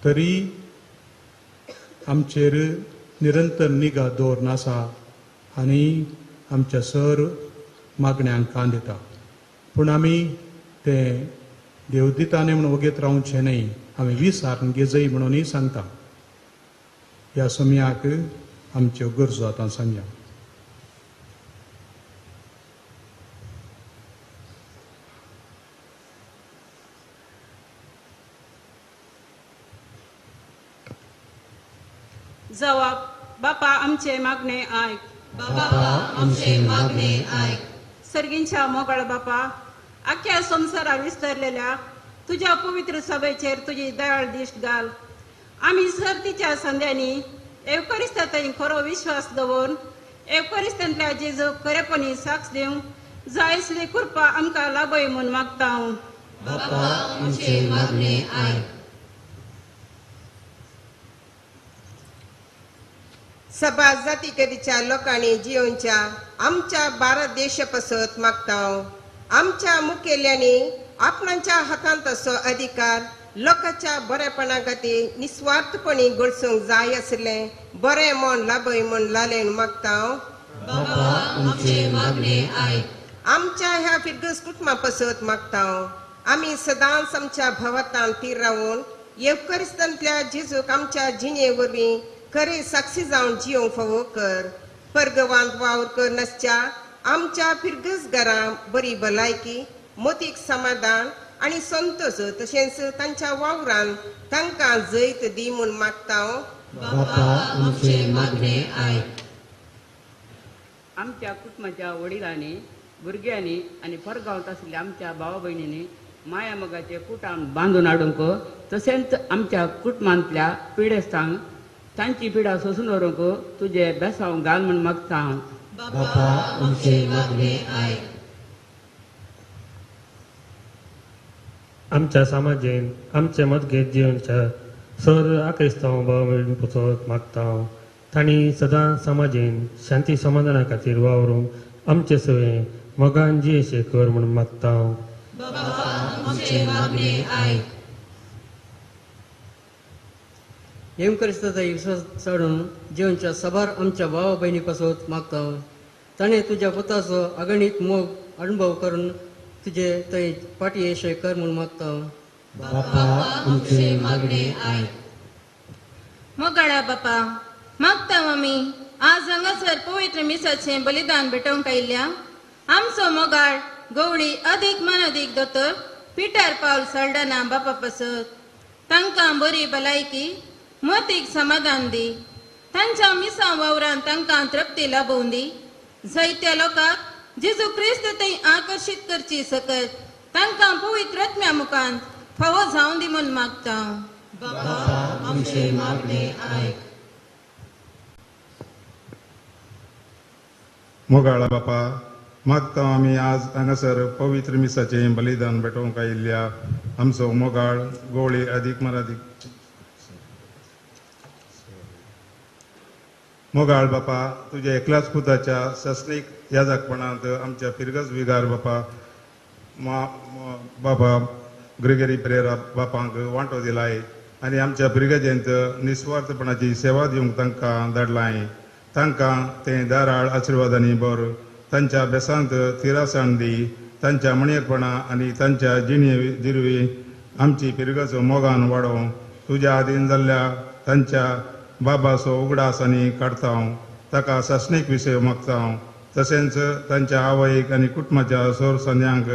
तरी आमचेर निरंतर निगा दवरून आसा आनी आमच्या सर मागण्यांक कान दिता, पूण आमी तें देव दिता न्ही म्हणून वगेत रावचें न्हय, आमी विसारून घेजय म्हणूनय सांगता. ह्या समयाक आमच्यो गरजो आतां सांगया. जवाब, बापा आमचे मागणे आयक, बापा आमचे मागणे आयक. सर्गींच्या मोगाळ बापा, आख्या संवसारार विस्तारलेल्या तुज्या पवित्र सभेचेर तुजी दयाळ दिश्ट घाल. आमी सर्तीच्या संद्यांनी एवकरिस्तांत खरो विश्वास दवरून एवकरिस्तांतल्या जेजूक खरेपणी साक्ष दिवंक जाय असली कृपा आमकां लाभय म्हूण मागता हांव. बापा आमचे मागणे आयक. सभा जाती करीच्या लोकांनी जियोवच्या आमच्या भारत देशा पासत मागता. आमच्या मुखेल्यांनी आपणाच्या हातांत असो अधिकार लोकांच्या बरेपणा खातीर निस्वार्थपणी गळसूंक जाय आशिल्लें बरें मन लाभय म्हूण लालेन मागता. बापा आमचे मागणे आयक. आमच्या ह्या फिरगस कुटुंबा पासत मागता. आमी सदांच आमच्या भवातान थीर रावून येवकरिस्तांतल्या जेजूक आमच्या जिणे वरवीं खरें साक्षी जावन जियोवंक फावो कर. परगवांत वावर कर नासच्या आमच्या फिरगस घरां बरी भलायकी, मोतीक समाधान आनी संतोष तशेंच तांच्या वावरान तांकां जैत दी म्हूण मागता. बापा आमचे मागणे आयक. आमच्या कुटुंबाच्या वडिलांनी, भुरग्यांनी आनी परगांवांत आशिल्ल्या आमच्या भावा भयणींनी माया मोगाचे कुटाम बांदून हाडूंक तशेंच आमच्या कुटुंबांतल्या पिडेस्तांक तांची पिडा सोसून व्हरूंक तुजें बेसांव घाल म्हूण मागता हांव. बापा आमचे मागणे आयक. आमच्या समाजेन आमचे मदगेत जिवनच्या सर आक्रिस्तांव भाव पासत मागता. तांणी सदां समाजेन शांती समाधाना खातीर वावरूंक आमचे सगळें मोगान जियेशे कर म्हूण मागता. बापा आमचे मागणे आयक. येवकरिस्ताचो विश्वास चडून जिवनच्या सबार आमच्या भावा भयणी पासत मागता. ताणें तुज्या पुताचो अगणीत मोग अणभव करून तुजे थंय फाटी येशे कर म्हूण मागता. बापा आमचे मागणे आयक. मोगाळा बापा, मागता आमी आज हांगासर पवित्र मिसाचें बलिदान भेटोवंक आयिल्ल्या आमचो मोगाळ गवळी अदीक मनदीक दोतोर पिटर पावल सल्डाना बापा पासत तांकां बरी भलायकी मतीक समाधान दी. तांच्या मिसां वावरान तांकां तृप्ती लाभोवन दी. जायत्या लोकांक जेजू क्रिस्त थंय आकर्शीत करची सकत तांकां पवित्र आत्म्या मुखांत फावो जावन दी म्हूण मागता. बापा आमचे मागणे आयक. मोगाळा बापा, मागता आमी आज हांगासर पवित्र मिसाचें बलिदान भेटोवंक आयिल्ल्या आमचो मोगाळ गोवळी अदीक मरादीक मोगाळ बापा, तुज्या एकल्याच पुताच्या सस्नीक याजकपणांत आमच्या फिरगज विगार बापा बाबा ग्रेगरी परेरा बापांक वांटो दिलाय आनी आमच्या फिरगजेंत निस्वार्थपणाची सेवा दिवंक तांकां धाडलाय. तांकां तें दाराळ आशिर्वादांनी बर, तांच्या बेसांत थिरासाण दी. तांच्या मणयेपणा आनी तांच्या जिणे दिरवी आमची फिरगज मोगान वाडोवं. तुज्या आदीन जाल्ल्या तांच्या बाबाचो उगडास आनी काडता, ताका सासणीक विशय मागता. तशेंच तांच्या आवयक आनी कुटुंबाच्या सोर संद्यांक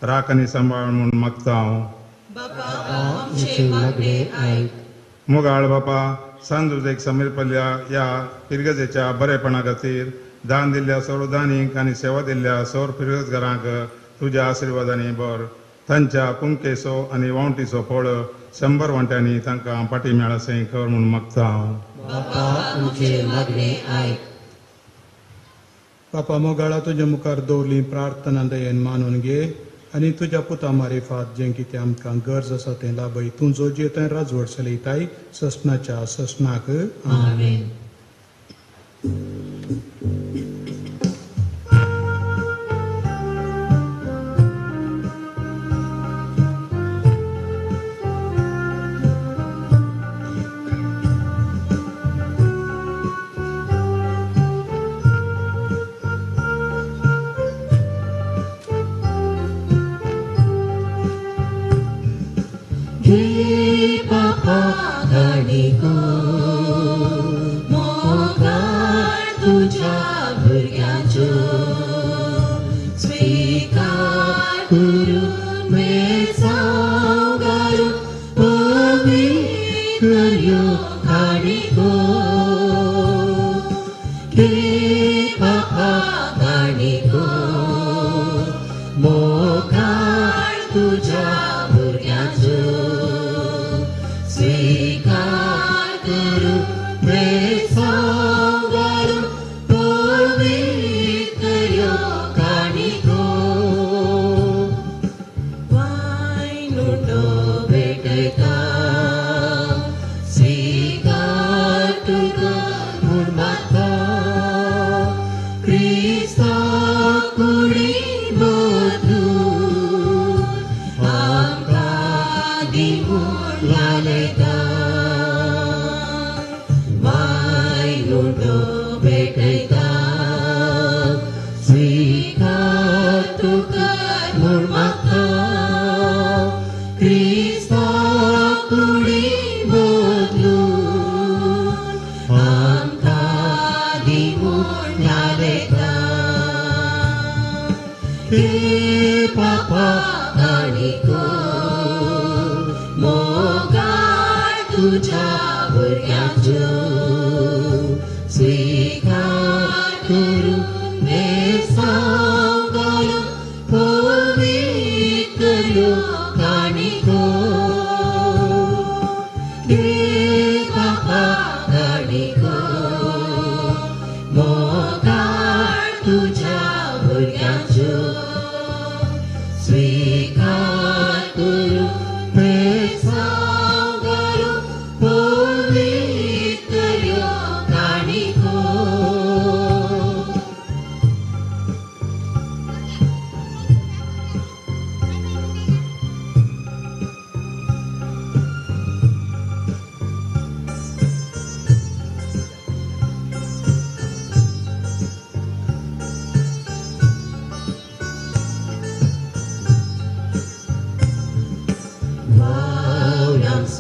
राख आनी सांबाळ म्हूण मागता. मोगाळ बापा, सांजुजेक समीरपल्ल्या ह्या फिरगजेच्या बरेपणा खातीर दान दिल्ल्या सौर दानीक आनी सेवा दिल्ल्या सौर फिरगजगारांक तुज्या आशिर्वादांनी बर. तांच्या कुंकेचो आनी वावटीचो फळ 100 वांट्यांनी तांकां पाटी मेळासें कर म्हूण मागता. बापा मोगाळा, तुज्या मुखार दवरली प्रार्थना दयेन मानून घे आनी तुज्या पुता मारिफात जें कितें आमकां गरज आसा तें लाभय. तूं जो जियेताय राजवट चलयताय ससनाच्या ससनाक. आमेन.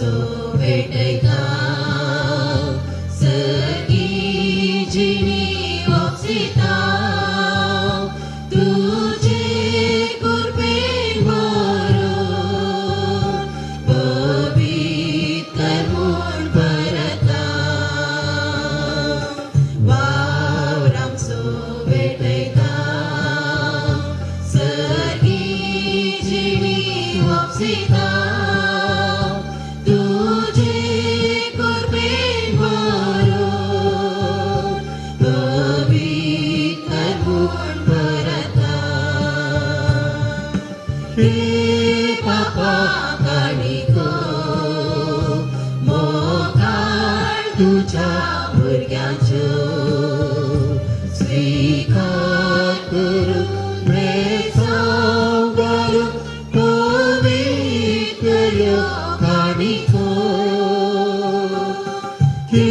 आमचो भेटयता सर्गी जिणी ओपसिता तुजे कृपेन भरून पवित्र म्हूण परता वावर आमचो भेटयता सर्गी जिणी ओपसिता तुजे कृपेन भरून पवित्र म्हूण परता हे पापा काणिको मोगाळ तुज्या भुरग्यांच्यो स्वीकार करूं ब्रेसांव घालून पवित्र ह्यो काणिको हे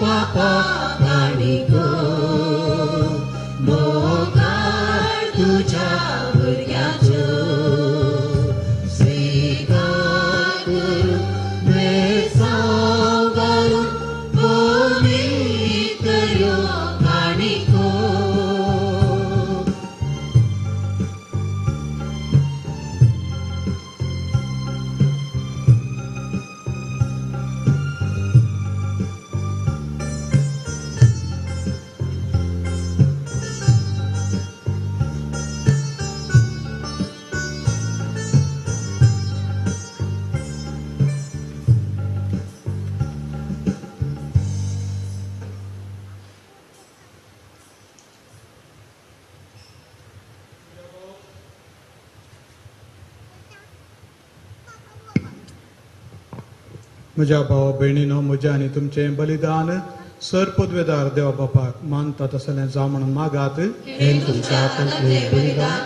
पापा काणिको मोगाळ तुज्या भुरग्यांच्यो स्वीकार करूं ब्रेसांव घालून पवित्र ह्यो काणिको. म्हज्या भावा भयणीनो म्हज्या आनी तुमचें बलिदान सर पदवेदार देवा बापाक मानता तसलें जावं म्हणून मागात. हें तुमच्या हातांतलें बलिदान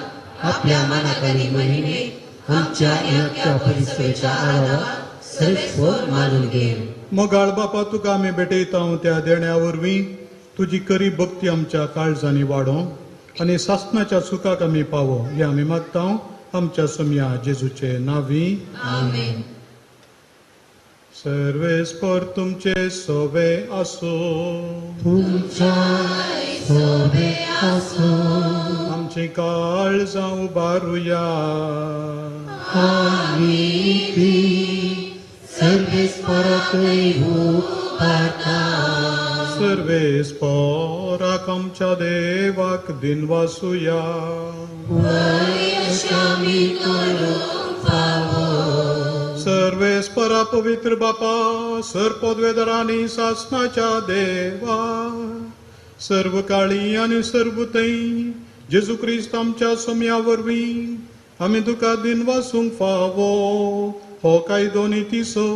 आपल्या मनाक आनी महिमेक आमच्या ह्या परिसरेच्या आदाराक सर्वेस्पर मानून घेवन. मोगाळ बापा तुका आमी भेटयता त्या देण्या वरवीं तुजी करी भक्ती आमच्या काळजांनी वाडो आनी सासणाच्या सुखाक आमी पावो हें आमी मागता आमच्या सोमया जेजूचे नांवी. आमेन. सर्वेस्पर तुमचे सोवे आसो. तुमच्या सोवे आसो. आमची काळजां उबारुया. आमी ती सर्वेस्पराकय उबारता. सर्वेस्पराक आमच्या देवाक दिनवासुया. वय अशें आमी करूंक फावो. सर्वेस्परा पवित्र बापा सर पदवेदारांनी सासणाच्या देवा सर्व काळी आनी सर्व थंय जेजू क्रिस्त आमच्या सोम्या वरवीं आमी तुका दिनवासूंक फावो हो कायदो नितीचो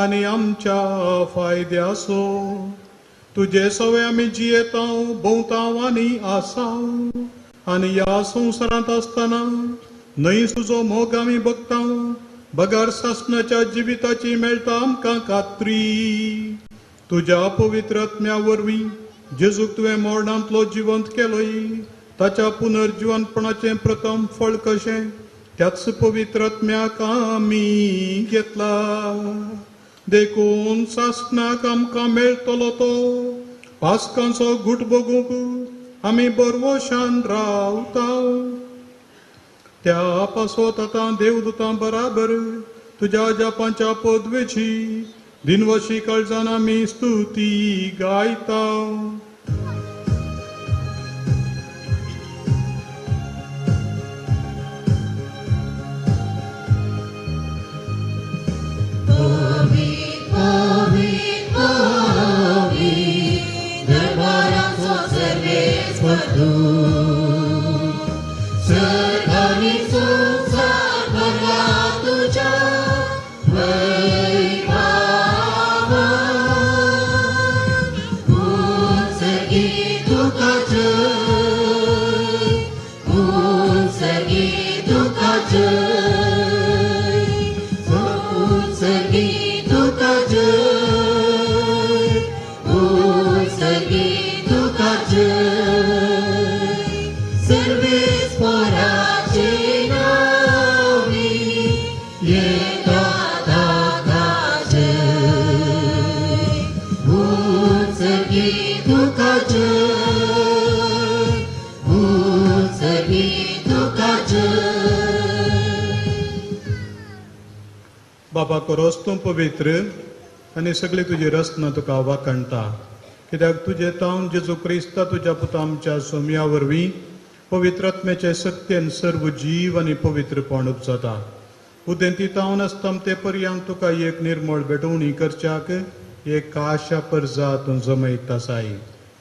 आनी आमच्या फायद्याचो. तुजे सवे आमी जियेता भोंवता आनी आसाव आनी ह्या संवसारांत आसतना न्हय तुजो मोग आमी बघता बगर सासणाच्या जिविताची मेळटा आमकां खात्री. तुज्या पवित्र आत्म्या वरवीं जेजूक तुवें मरणांतलो जिवंत केलोय ताच्या पुनर्जिवनपणाचें प्रथम फळ कशें त्याच पवित्र आत्म्याक आमी घेतला. देखून सासणाक आमकां मेळटलो तो पास्कांचो घूट बगूंक आमी बरवशान रावता. त्या पासत आतां देवदूतां बराबर तुज्या जापांच्या पदवेची दिनवशी काळजान आमी स्तुती गायता. पवित्र पवित्र पवित्र दरबाराचो सर्वेस्पर तूं सर्ग आनी संवसार भरला तुज्या वैभवान. उत्सर्गी तुका जय उत्सर्गी तुका जय उत्सर्गी तुका जय उत्सर्गी तुका जय सर्वेस्पराचे नांवी येता ताका बाबा कोरोस तूं पवित्र आनी सगळी तुजी रचना तुका वाखणटा, कित्याक तुजे तावन जेजू क्रिस्ता तुज्या पुता आमच्या सोम्या वरवीं पवित्र आत्म्याचे सक्तेन सर्व जीव आनी पवित्रपण उपजाता. उदेंती तावन आसता ते पर्यंत तुका एक निर्मळ भेटवणी करच्याक एक काशा परजा तूं जमयत आसाय.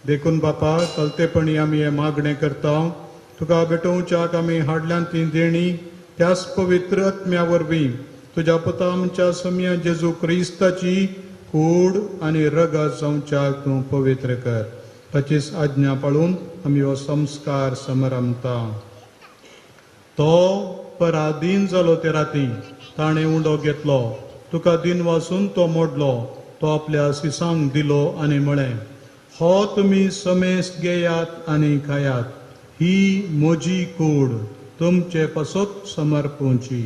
देखून बापा कलतेपणी आमी हें मागणें करता, तुका भेटोवच्याक आमी हाडल्यान ती देणी त्याच पवित्र आत्म्या वरवीं तुज्या पुता आमच्या सोम्या जेजू क्रिस्ताची कूड आनी रगत जावच्याक तूं पवित्र कर. ताचीच आज्ञा पाळून आमी हो संस्कार समरमता. तो पराधीन जालो ते राती ताणें उंडो घेतलो, तुका दिन वासून तो मोडलो, तो आपल्या सिसांक दिलो आनी म्हळें, हो तुमी समेस्त घेयात आनी खायात, ही म्हजी कूड तुमचे पासत समर्पूंची.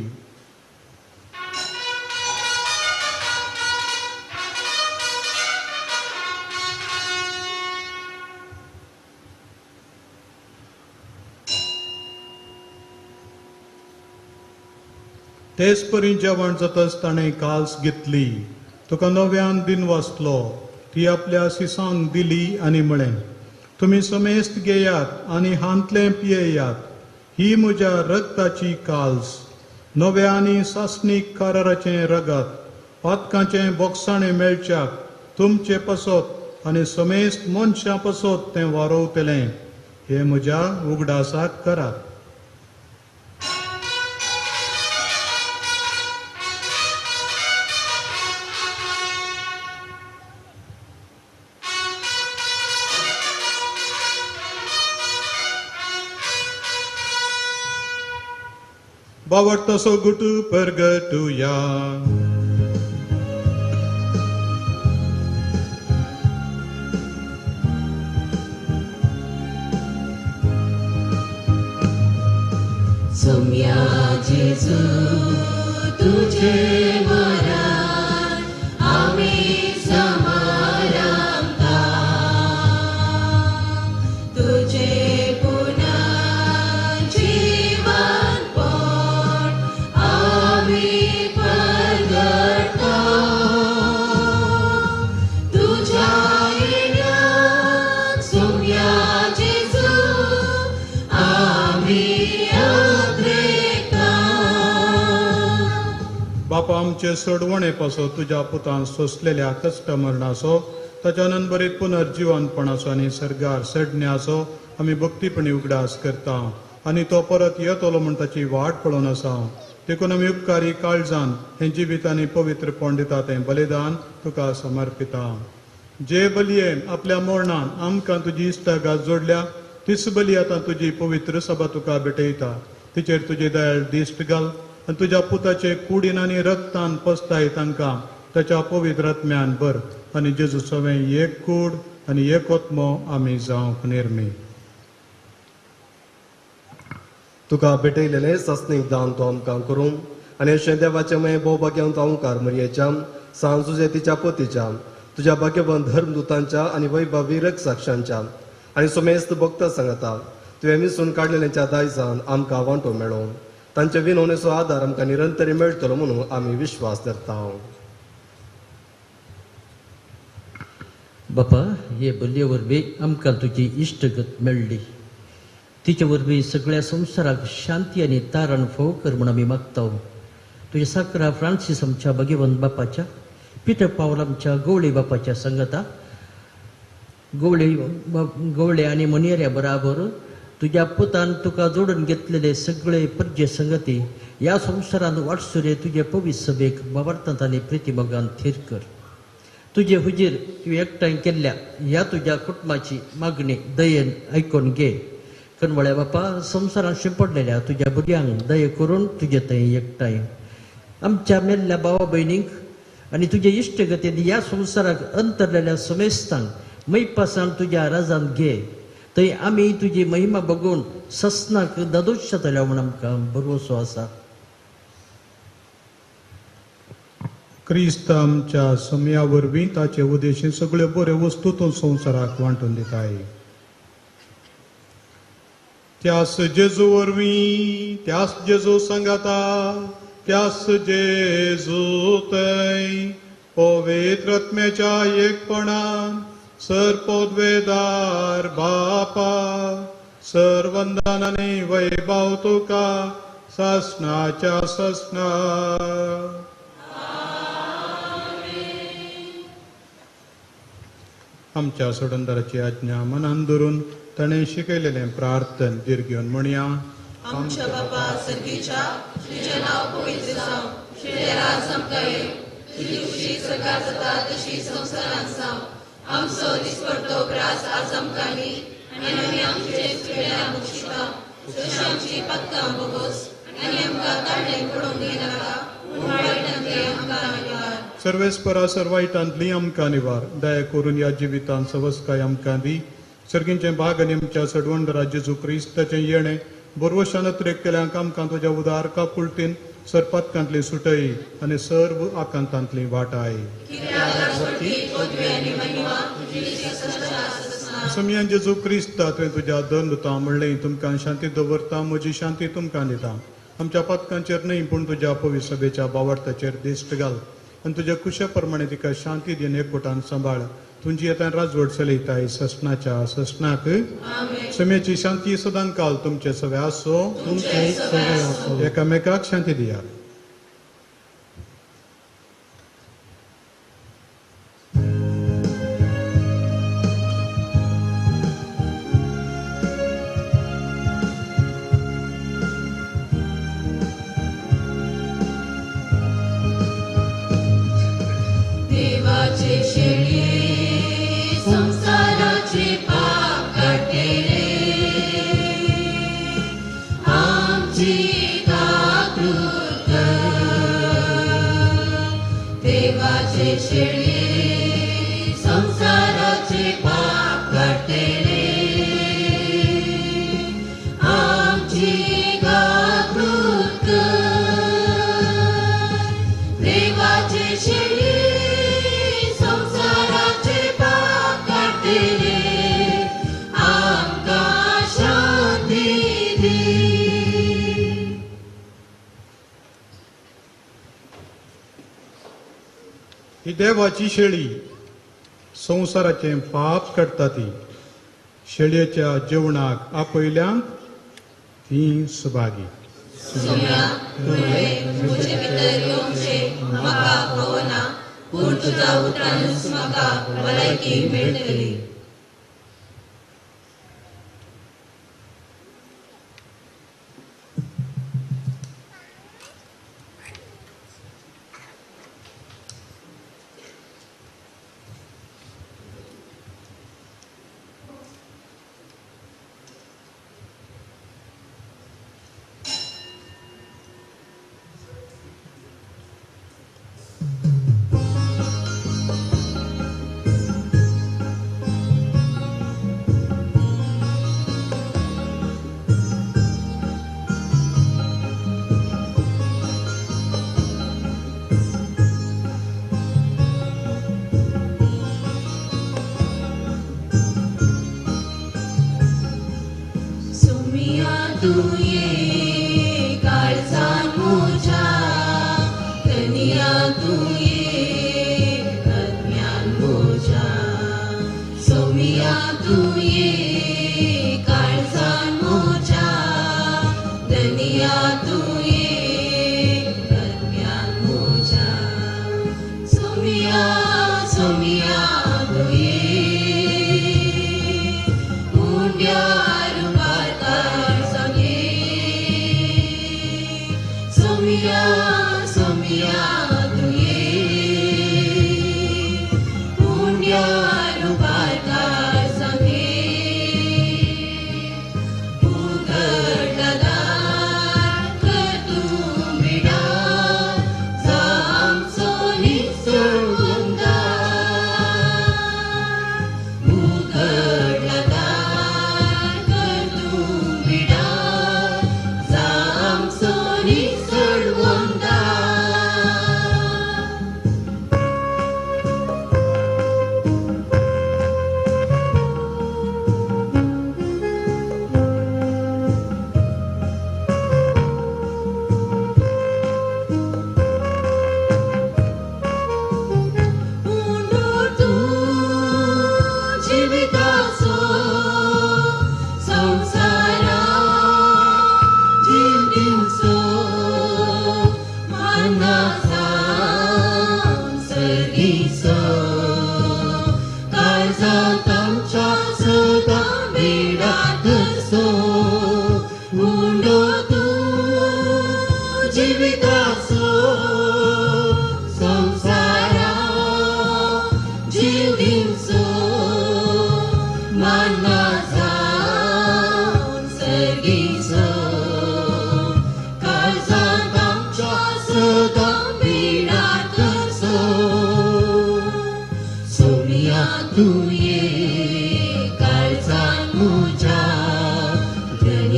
तेच परी जेवण जातच ताणें काल्स घेतली, तुका नव्यान दिन वाचलो, ती आपल्या सिसांक दिली आनी म्हळें, तुमी समेस्त घेयात आनी हांतलें पियेयात, ही म्हज्या रगताची काल्स, नव्या आनी सासणीक कराराचें रगत, पातकांचें बोगसाणें मेळच्याक तुमचे पासत आनी समेस्त मनशां पासत तें वारोवतलें. हें म्हज्या उगडासाक करात. बावडतो गुटू परगटुया. सोम्या जेजू तुझे मरण आमी समारंभता, तुझे बापा आमचे सोडवणे पासो तुज्या पुतान सोंसलेल्या कश्ट मरणाचो, ताच्या नंबरीत पुनर्जिवनपणाचो आनी सर्गार सडण्याचो आमी भक्तीपणी उगडास करता आनी तो परत येतलो म्हूण ताची वाट पळोवन आसा. देखून आमी उपकारी काळजान हें जिवीत आनी पवित्रपण दिता तें बलिदान तुका समर्पिता. जे बलयेन आपल्या मरणान आमकां तुजी इश्टागात जोडल्या तीच बली आतां तुजी पवित्र सभा तुका भेटयता. तिचेर तुजी दयाळ दिश्ट घाल आनी तुज्या पुताचे कुडीन आनी रक्तान पसताय तांकां ताच्या पवित्र आत्म्यान भर आनी जेजू सवें एक कूड आनी एक आत्मो आमी जावंक निर्मी. तुका भेटयलेलें सासणीक दान तूं आमकां करूं आनी अशें देवाचें मये भोवभाग्यांत ओंकार मरयेच्या सांज सुजेतीच्या पतीच्या तुज्या भाग्यवंत धर्मदूतांच्या आनी वैभवी रक्षाक्षांच्या आनी सुमेस्त भक्त सांगता तुवें विसून काडलेल्यांच्या दायजान आमकां वांटो मेळो, तांचे विनवणेचो आदार आमकां निरंतर मेळटलो म्हणून आमी विश्वास धरता. बापा, हे बलये वरवीं आमकां तुजी इश्टगत मेळ्ळी, तिचे वरवीं सगळ्या संवसाराक शांती आनी तारण फोव कर म्हूण आमी मागता. तुज्या साकरा फ्रांसीस आमच्या भगवंत बापाच्या, पिटर पावल आमच्या गवळी बापाच्या संगता, गवळे आनी मनेऱ्या बराबर तुज्या पुतान तुका जोडून घेतलेले सगळे परजे संगती ह्या संवसारांत वाटसुरे तुजे पवित्र सभेक बाबार्थांत आनी प्रितीमोगान थीर कर. तुजे हुजीर तुवें एकठांय केल्ल्या ह्या तुज्या कुटुंबाची मागणी दयेन आयकून घे. कनवळ्या बापा, संवसारांत शिंपडलेल्या तुज्या भुरग्यांक दये करून तुजे थंय एकठांय आमच्या मेल्ल्या भावा भयणींक आनी तुजे इश्टगतीन ह्या संवसाराक अंतरलेल्या समेस्तांक मैपासान तुज्या राजान घे. थंय आमी तुजी महिमा बघून ससनाक दादोश जातल्या म्हूण आमकां भरवसो आसा. क्रिस्त आमच्या समया वरवीं ताचे उदेशी सगळ्यो बऱ्यो वस्तू तूं संवसाराक वांटून दिताय. त्यास जेजू वरवीं, त्यास जेजू सांगाता त्यास जेजू तै पवित्र आत्म्याच्या एकपणान सर पदवेदार बापा सर वंदनाने वैभव तुका सासनाच्या सासना. आमच्या सोडंदाराची आज्ञा मनान धरून ताणें शिकयलेलें प्रार्थन दीर्घ घेवन म्हणया. आमच्या बापा सर्गीच्या, तुझें नांव पवित्र जावं, तुजें राज आमकां येवं, तुजी खुशी स्वर्गार जाता तशी संवसारांत जावं. आमचो दिसपडतो ग्रास आज आमकां दी आनी आमी आमचे चुकल्यांक बक्षिता तशी आमची पातकां भोगोस आनी आमकां ताळणें पडोवंक दिनाका, पूण वायटांतलें आमकां निवार. सर्वेस्परा सर्वायटांतली आमकां निवार. दया करून ह्या जिवितांत सवस्काय आमकां दी. सर्गींचें भाग आनी आमच्या सडवंडरा जेजू क्रिस्ताचें येणें बरवशान अत्रेक केल्यांक आमकां तुज्या उदार काकुळटीन सरपातकांतली सुटय आनी सर्व आकांतांतली वाटाय. समयान जेजू क्रिस्ता तुवें तुज्या दंदता म्हणलें, तुमकां शांती दवरता, म्हजी शांती तुमकां दिता. आमच्या पातकांचेर न्हय पूण तुज्या पवित्र सभेच्या बावार्थाचेर दिश्ट घाल आनी तुज्या कुशा प्रमाणे तिका शांती दिन एकवटान सांबाळ. तुमची येतान राजवट चलयताय ससनाच्या ससनाक. समयाची शांती सदांकाल तुमचे सवे आसो. एकामेकाक शांती दिया. देवाचे शेळये संसाराचे पाप काडटेले, आमची काकूत कर. देवाचे शेळये संसाराचे पाप काडटेले, आमची काकूत कर. देवाचे शेळये ही देवाची शेळी संवसाराचें पाप काडटा. ती शेळयेच्या जेवणाक आपयल्यांक ती सुभागी. सोम्या, तुवें म्हजे भितर येवचें म्हाका फावना, पूण तुज्या उतरानूच म्हाका भलायकी मेळटली. Somiya,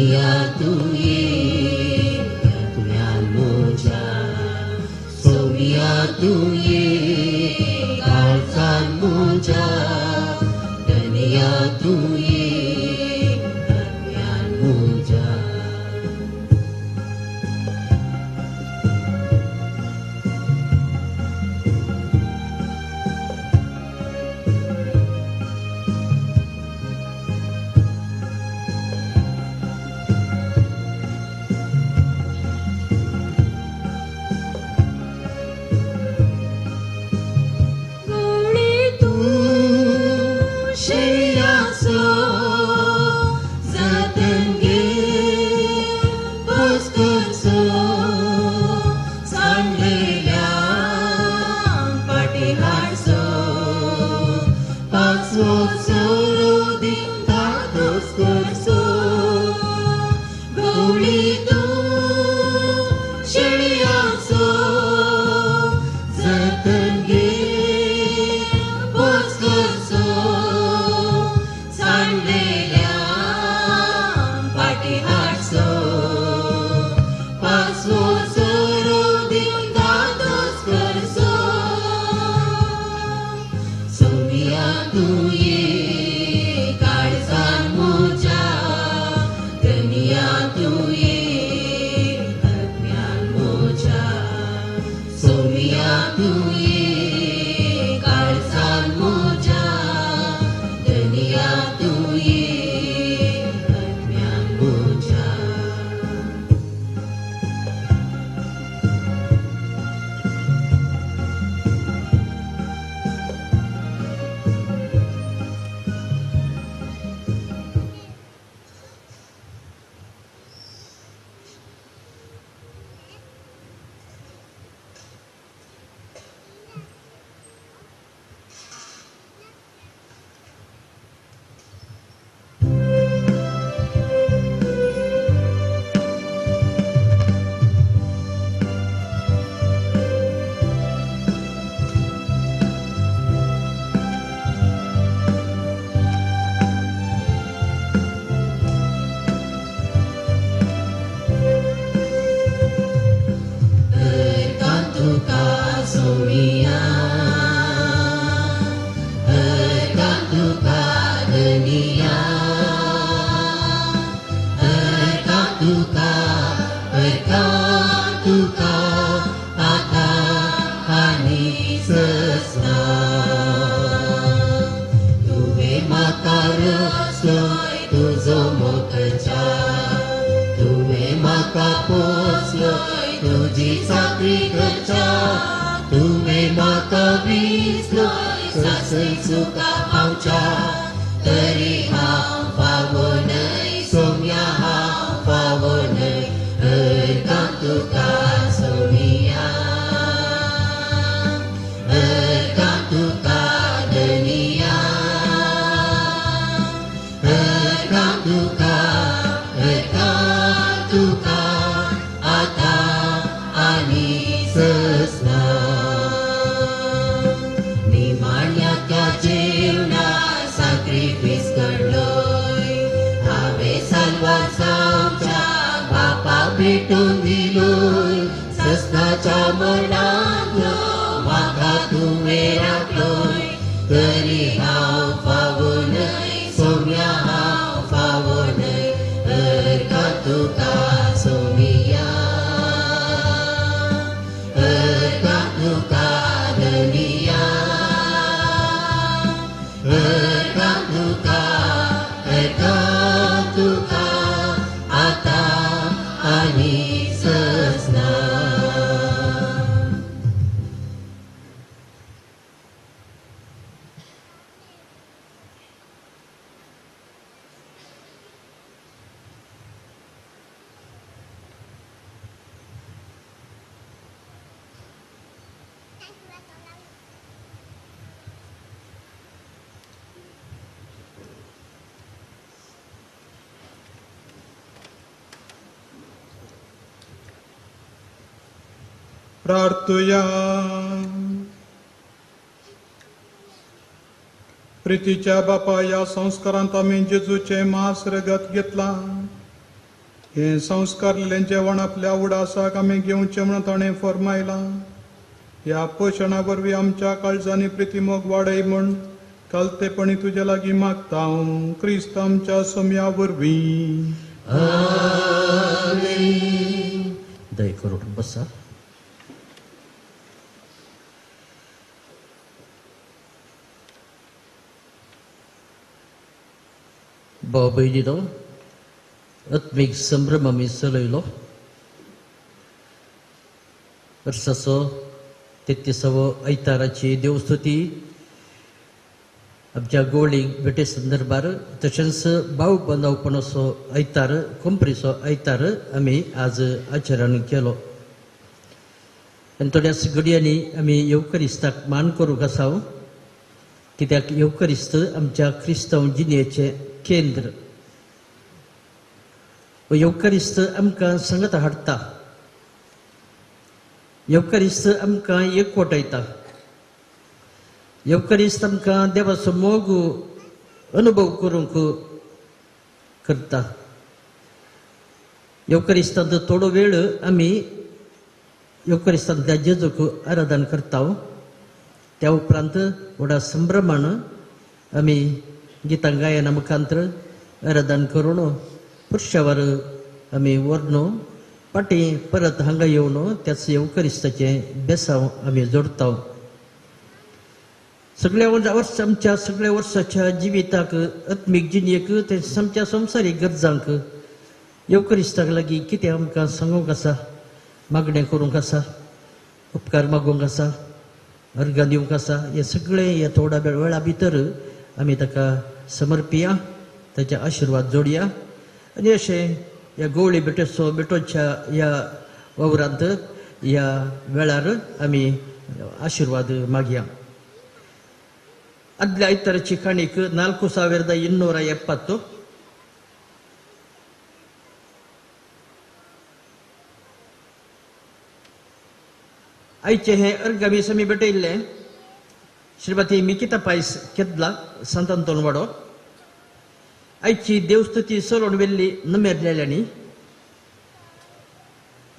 धनिया तुये आत्म्यान म्हज्या सोम्या तुये काळजान म्हज्या धनिया तुये आत्म्यान म्हज्या. प्रार्थुया. प्रितीच्या बापा, ह्या संस्कारांत आमी जेजूचें मांस रगत घेतलां हें संस्कारलेलें जेवण आपल्या उडासाक आमी घेवचें म्हणून ताणें फर्मायलां. ह्या पोशणा वरवीं आमच्या काळजांनी प्रितीमोग वाडय म्हूण कालतेपणी तुज्या लागीं मागता क्रिस्त आमच्या सोम्या वरवीं. दय करून बसा. भाव भयणीनो, आत्मीक संभ्रम आमी चलयलो. वर्साचो 33वो आयताराची देवस्तुती आमच्या गोवळीक भेटे संदर्भार तशेंच भाव बांदवपणाचो आयतार, कोंपरीचो आयतार आमी आज आचरण केलो. आनी थोड्याच घडयांनी आमी येवकरिस्ताक मान करूंक आसा, कित्याक येवकरिस्त आमच्या क्रिस्तांव जिणेचें केंद्र. येवकरिस्त आमकां सांगता हाडटा, येवकरिस्त आमकां एकवटायता, येवकरिस्त आमकां देवाचो मोग अनुभव करूंक करता. येवकरिस्तांत थोडो वेळ आमी येवकरिस्तांतल्या जेजूक आराधन करता. त्या उपरांत व्हडा संभ्रमान आमी गितां गायना मुखांतर आराधन करून पुरशावर आमी व्हरून फाटीं परत हांगा येवन त्याच येवकरिस्ताचें बेसांव आमी जोडटा. सगळ्या वर्स आमच्या सगळ्या वर्साच्या जिविताक, आत्मीक जिणेक, ते आमच्या संवसारीक गरजांक येवकरिस्ताक लागीं कितें आमकां सांगूंक आसा, मागणें करूंक आसा, उपकार मागूंक आसा, अर्गां दिवंक आसा, हें सगळें ह्या थोड्या वेळा भितर आमी ताका समर्पिया, ताचे आशिर्वाद जोडया. आनी अशें ह्या गोवळी भेटेचो भेटोच्या ह्या वावरांत ह्या वेळार आमी आशिर्वाद मागया. आदल्या आयताराची काणीक 4270. आयचें हें अर्घ आमी समी भेटयल्लें श्रीमती मिकिता पायस केदला सांत आंतोन वाडो. आयची देवस्तुती चलोवन व्हेल्ली नमेरलेल्यांनी.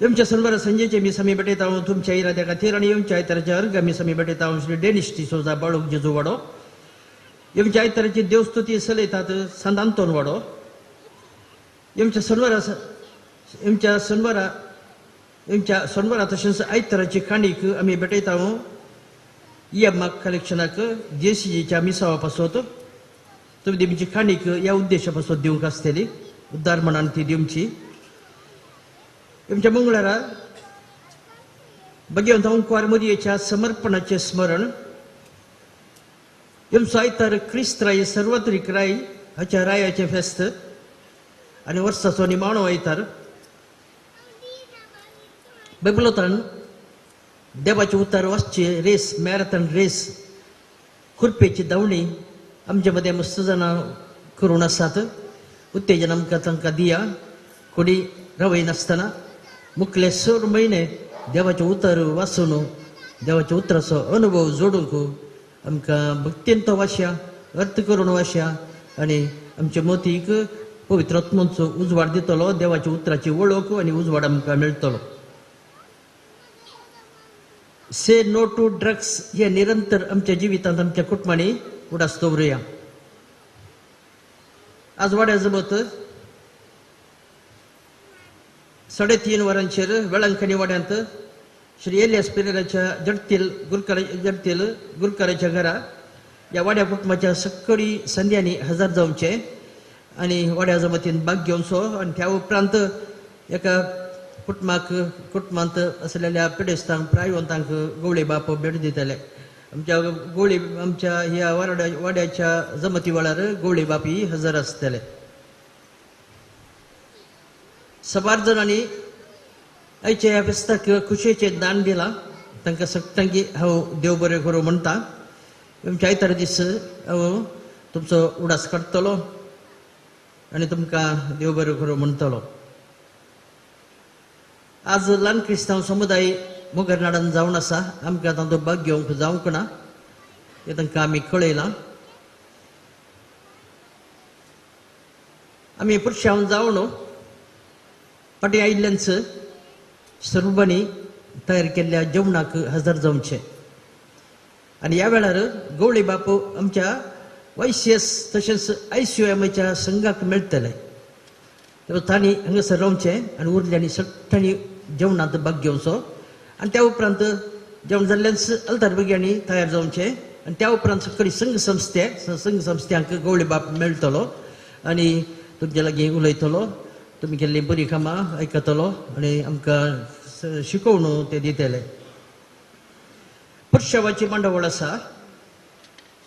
येवच्या सनवारा संजेचे मी समी भेटयता तुमच्या इराद्या खातीर आनी येवच्या आयताराच्या अर्घ आमी समी भेटयता श्री डेनिश डिसोजा बाळूक जेजू वाडो. येवच्या आयताराची देवस्तुती चलयतात सांत आंतोन वाडो. येवच्या सनवारा तशेंच आयताराची काणीक आमी भेटयता इएमाक कलेक्शनाक जेसीजीच्या मिसावा पासत. तुमी तुमची काणीक ह्या उद्देशा पासत दिवंक आसतली, उद्दार म्हणान ती दिवची. आमच्या मंगळारा भगवंत ओंकार मोदयेच्या समर्पणाचें स्मरण. आमचो आयतार क्रिस्त राय सर्वत्रीक राय हाच्या रायाचें फेस्त आनी वर्साचो निमाणो आयतार. बायबलांतल्यान देवाचें उतर वाचची रेस, मॅरेथॉन रेस, खुरपेची धांवणी आमच्या मदें मस्त जाणां करून आसात. उत्तेजन आमकां तांकां दिया, कोणी रावयनासतना मुखले 6 म्हयने देवाचें उतर वाचून देवाच्या उतराचो अनुभव जोडूंक आमकां भक्तीन तो वाश्या, अर्थ करून वाश्या आनी आमच्या मतीक पवित्र आत्मोचो उजवाड दितलो. देवाच्या उतराची वळख आनी उजवाड आमकां मेळटलो. से नो टू ड्रग्स हे निरंतर आमच्या जिवितांत आमच्या कुटुंबांनी उडास दवरुया. आज वाड्या जमत 3:30 वरांचेर वेळांकणी वाड्यांत श्री एलियास पिरेराच्या जडतील गुरकाराच्या घरा ह्या वाड्या कुटुंबाच्या सक्कडी संध्यांनी हजर जावचें आनी वाड्या जमतीन भाग घेवचो. आनी त्या उपरांत एका कुटुंबांत आसलेल्या पिडेस्तांक, प्रायवंतांक गवळी बाप भेट दितले. आमच्या गोळी आमच्या ह्या वाड्याच्या जमती वेळार गवळी बाप ही हजर आसतले. सबार जाणांनी आयच्या ह्या फेस्ताक खुशयेचें दान दिलां, तांकां सगळ्यांकी हांव देव बरें करूं म्हणटा. आमच्या आयतारा दीस हांव तुमचो उडास काडटलो आनी तुमकां देव बरें करूं म्हणटलो. आज ल्हान क्रिस्तांव समुदाय मोगरनाडान जावन आसा, आमकां तांचो भाग घेवंक जावंक ना, हें तांकां आमी कळयलां. आमी पुरशांव जावन फाटीं आयिल्ल्यानच सर्वांनी तयार केल्ल्या जेवणाक हजर जावचें. आनी ह्या वेळार गवळी बापू आमच्या वाय सी एस तशेंच आय सी you एमाच्या संघाक मेळटले. तांणी हांगासर रावचें आनी उरल्यांनी सगळ्यांनी जेवणांत भाग घेवचो. आनी त्या उपरांत जेवण जाल्ल्यान अल्तार भुरग्यांनी तयार जावचें आनी त्या उपरांत सगळी संघ संस्थे संघ संस्थ्यांक गवळी बाप मेळटलो आनी तुमचे लागीं उलयतलो, तुमी केल्लीं बरीं कामां आयकतलो आनी आमकां शिकोवन ते दितले. पुरशावाची मांडावळ आसा.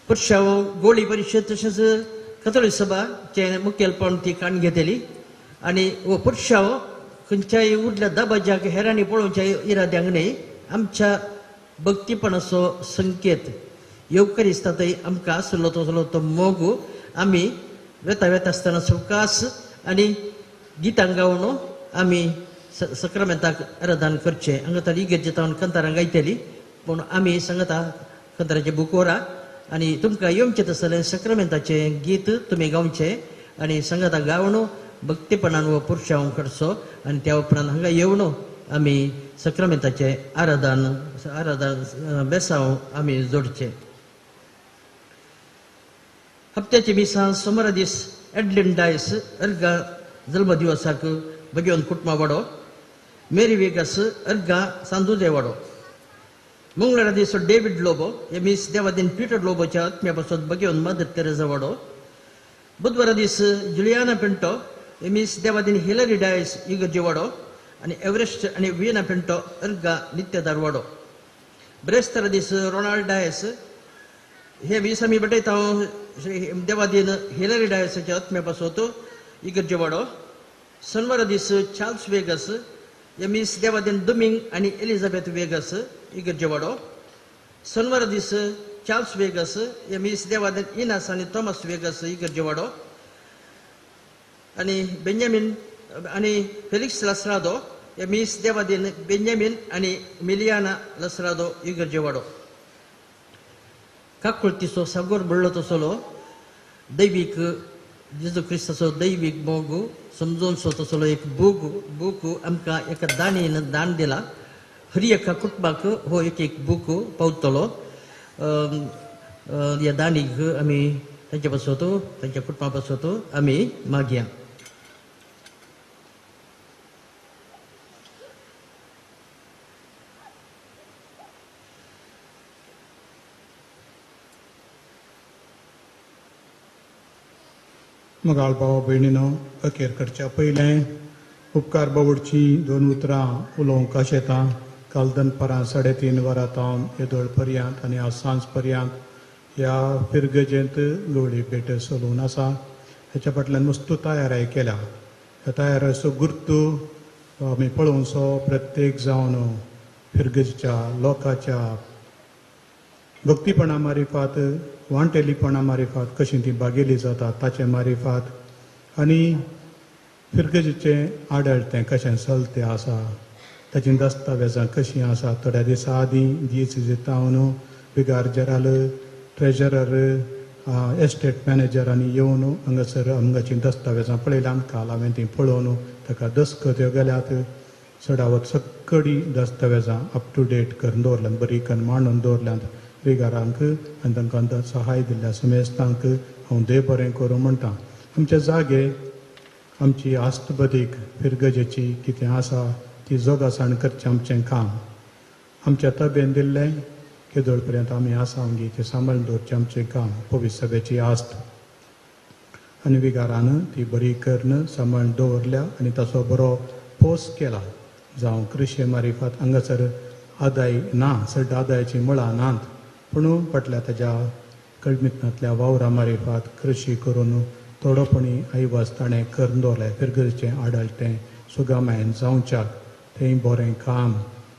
पुरशाव गोळी परिशद तशेंच कथोळी सभाचें मुखेलपण ती काण घेतली आनी हो पुरशाव खंयच्याय उरल्या दबाज्याक हेरांनी पळोवच्या इराद्यांक न्हय, आमच्या भक्तीपणाचो संकेत येवकरिस्तांतय आमकां आसलो तसलो तो मोग आमी वेता वेता आसतना सवकास आनी गितां गावन आमी सक्रामेंताक आराधन करचें. हांगा ताणी इगर्जेंत तावन कंतारां गायतली, पूण आमी सांगता कंताराचें बूक व्हरा आनी तुमकां येवचें तसलें सक्रामेंताचें गीत तुमी गावचें आनी सांगता गावन भक्तीपणान हो पुरशांव करचो आनी त्या उपरांत हांगा येवन आमी सक्रामेंताचें आराधन आराधन बेसांव आमी जोडचें. हप्त्याची मिसां सोमारा दीस एडलिन डायस अर्गा जल्मदिवसाक भगवंत कुटुंबा वाडो, मेरी वेगस अर्गा सांदुजे वाडो. मंगळारा दीस डेवीड लोबो हे मीस देवादीन पिटर लोबोच्या आत्म्या पासत भगवंत मदर तेरेजा वाडो. बुधवारा दीस जुलियाना पिंटो हे मीस देवादीन हिलरी डायस इगर्जी वाडो आनी एव्हरेस्ट आनी विना पिंटो अर्गा नित्यदार वाडो. ब्रेस्तारा दीस रोनाल्ड डायस हे मीस आमी भेटयता देवादीन हिलरी डायसाच्या आत्म्या पासत इगर्जी वाडो. शनवारा दीस चार्ल्स वेगस हे मीस देवादीन दुमिंग आनी एलिझाबेथ वेगस इगर्जे वाडो. शनवारा दीस चार्ल्स वेगस हे मीस देवादीन इनास आनी थॉमस वेगस इगर्जे वाडो आनी बेंजामीन आनी फेलिक्स लसरादो हे मीस देवादीन बेंजामीन आनी मिलियाना लसरादो इगर्जे वाडो. काकुळतीचो सागोर म्हणलो तसलो दैवीक जेजू क्रिस्ताचो दैवीक मोग समजोनसो तसलो एक बूक बूक आमकां एका दाणीन दान दिला. हर एका कुटुंबाक हो एक एक बूक पावतलो. ह्या दाणीक आमी तांचे पासत तांच्या कुटुंबा पासत आमी मागया. मोगाळ भाव भयणीनो, अखेर करच्या पयलें उपकार बावडची दोन उतरां उलोवंक आशेता. काल दनपारां 3:30 वरां तावन येदोळ पर्यंत आनी आज सांज पर्यंत ह्या फिरगजेंत गवळी भेट चलून आसा. हेच्या फाटल्यान मस्तू तयाराय केल्या. ह्या तयाराचो गुर्तू आमी पळोवचो प्रत्येक जावन फिरगजेच्या लोकांच्या भक्तीपणा मारिफात वांटेलीपणा मारिफात कशी ती बागेली जाता ताचे मारिफात आनी फिरगजेचें आडळतें कशें चलतें आसा ताचीं दस्तावेजां कशीं आसा. थोड्या दिसां आदीं दीस दितावन विगार जेराल ट्रेजरर एस्टेट मॅनेजरांनी येवन हांगासर हांगाचीं दस्तावेजां पळयल्यान काल हांवें तीं पळोवन ताका दस्खत्यो गेल्यात. चडावत सगळीं दस्तावेजां अप टू डेट करून दवरल्यात, बरी करून मांडून दवरल्यात विगारांक आनी तांकां सहाय दिल्ल्या समेस्तांक हांव देव बरें करूं म्हणटा. आमचे जागे आमची आस्त बदीक फिरगजेची कितें आसा ती जोगासाण करचें आमचें काम. आमच्या तबेन दिल्लें केदोळ पर्यंत आमी आसा आमगे तें सांबाळून दवरचें आमचें काम. पवित्र सभेची आस्त आनी विगारान ती बरी करून सांबाळून दवरल्या आनी ताचो बरो पोस केला. जावं कृशी मारिफात हांगासर आदाय ना, चड आदायाचीं मुळां नात, पूण फाटल्या ताज्या कळमितनांतल्या वावरा मारिफात कृशी करून थोडोपणी आयवास ताणें करून दवरलें. फिरगजेचें आडळटें सुगामायन जावच्याक तें बरें काम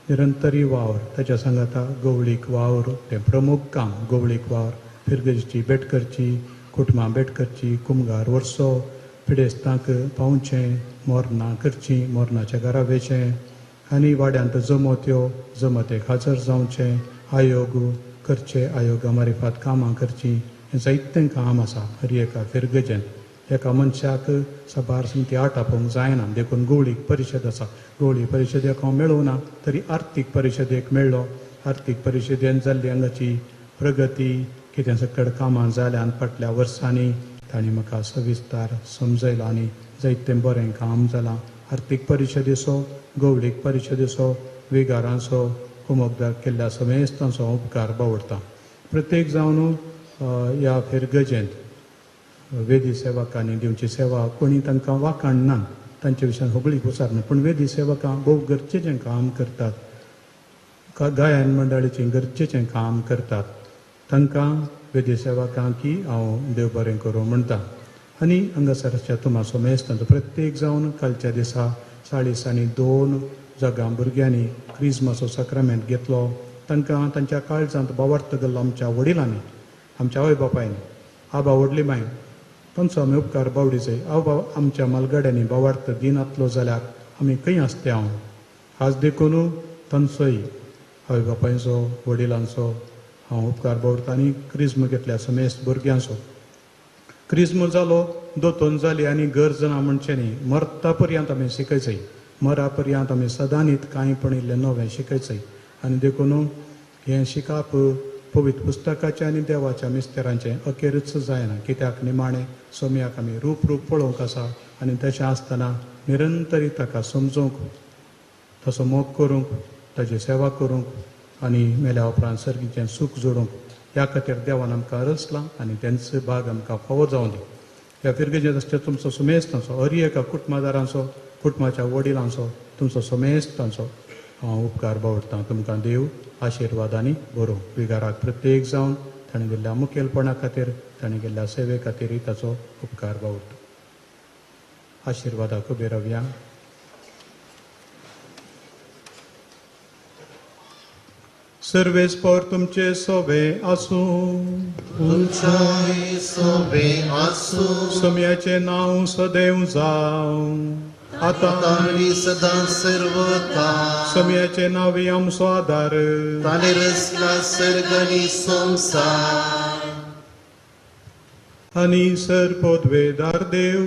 निरंतरी वावर ताच्या सांगाता गवळीक वावर तें प्रमुख काम. गवळीक वावर फिरगजेची भेट करची, कुटुंबां भेट करची, कुमगार वर्सो पिडेस्तांक पावचें, मोरनां करचीं, मोरनाच्या घरा वेचें आनी वाड्यांत जमोत्यो जमतेक हाजर जावचें, आयोग करचे, आयोगा मारिफात कामां करचीं, हें जायतें काम आसा हर एका फिरगजेन. एका मनशाक साबार सामकी आटापोवंक जायना, देखून गवळीक परिशद आसा. गवळी परिशदेक हांव मेळूं ना तरी आर्थीक परिशदेक मेळ्ळो. आर्थीक परिशदेन जाल्ली हांगाची प्रगती कितें सकड कामां जाल्यान फाटल्या वर्सांनी तांणी म्हाका सविस्तार समजयलो आनी जायतें बरें काम जालां. आर्थीक परिशदेचो, गवळीक परिशदेचो, विगारांचो, कुमकदार केल्ल्या समेस्तांचो उपकार बावडटा. प्रत्येक जावन ह्या फिरगजेंत वेदी सेवकांनी दिवची सेवा कोणी तांकां वाखाणना, तांचे विशयान होगळीक उचारना, पूण वेदी सेवकां भोव गरजेचें काम करतात, गायन मंडळीचें गरजेचें काम करतात. तांकां वेदी सेवकांकी हांव देव बरें करूं म्हणटा. आनी हांगासरच्या तुमा समेस्तांचो प्रत्येक जावन कालच्या दिसा 42 जागां भुरग्यांनी क्रिजमाचो साक्रामेंत घेतलो. तांकां तांच्या काळजांत बावार्थ गेल्लो आमच्या वडिलांनी, आमच्या आवय बापायन, आबा व्हडली मायन तांचो आमी उपकार बावडीचो. आवय आमच्या मालगाड्यांनी बावार्थ दिनातलो जाल्यार आमी खंय आसते हांव आज. देखून तांचोय आवय बापायचो, वडिलांचो हांव उपकार बावडटा. आनी क्रिज्म घेतल्या समेस्त भुरग्यांचो क्रिज्म जालो, दोतोन जाली आनी गरज ना म्हणचें न्ही. मरता पर्यंत आमी शिकयचय, मरा पर्यंत आमी सदांनीत कांय पण इल्लें नवें शिकयचय. आनी देखून हें शिकप पवित्र पुस्तकाचें आनी देवाच्या मिस्तेरांचें अखेरूच जायना, कित्याक निमाणें सोम्याक आमी रूप रूप पळोवंक आसा. आनी तशें आसतना निरंतरी ताका समजूंक, ताचो मोग करूंक, ताची सेवा करूंक आनी मेल्या उपरांत सर्गीचें सूख जोडूंक ह्या खातीर देवान आमकां रचलां आनी तेंच भाग आमकां फावो जावं दी. ह्या फिरगेजेंत आसच्या तुमचो समेस्तांचो, हर एका कुटुंबादारांचो, कुटुंबाच्या वडिलांचो, तुमचो समेस्तांचो हांव उपकार बावडटा. तुमकां देव आशिर्वादांनी बरोवं. विगाराक प्रत्येक जावन ताणें दिल्ल्या मुखेलपणा खातीर, ताणें केल्ल्या सेवे खातीरय ताचो उपकार बावडटा. आशिर्वादाक उबे रावया. सर्वेस्पर तुमचे सोबे आसूं, तुमच्याय सोबे आसूं. सोम्याचें नांव सदैव जावं, आतां आनी सदां सर्वता. सोम्याचें नांव आमचो आदार, ताणें रचला सर्ग आनी संवसार. आनी सर पदवेदार देव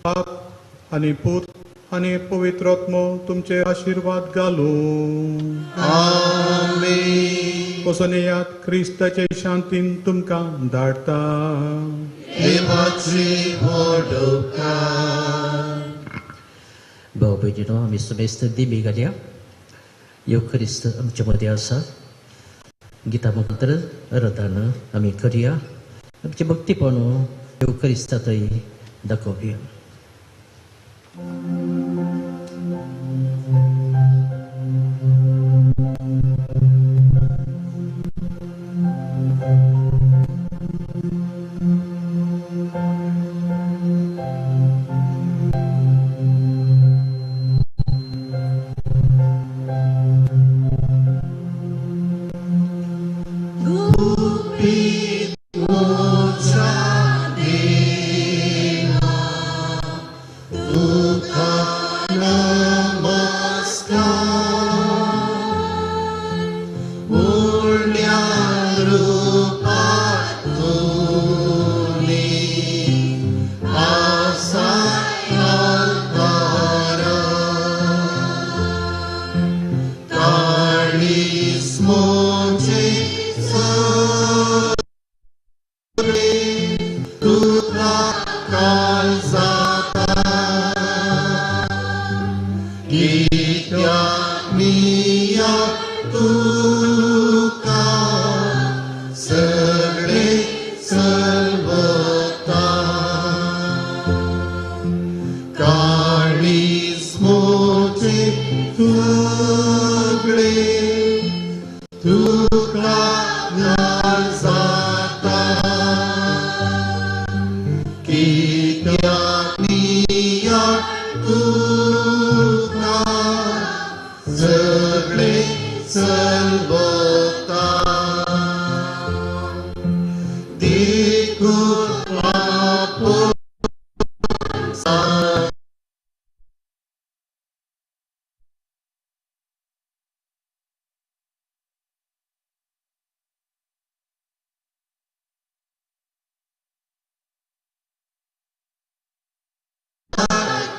बाप आनी पूत आनी पवित्र आत्मो तुमचे आशिर्वाद घालूं. आमेन. वचून येयात, क्रिस्ताचे शांतीन तुमकां धाडटा. देवाची व्हड उपकार. भाव भयणीनो, आमी समेस्त दिमी घालया. येवक्रिस्त आमचे मदें आसा. गिता मंत्र रथान आमी करया. आमचें भक्तीपण येवक्रिस्ता थंय दाखोवया.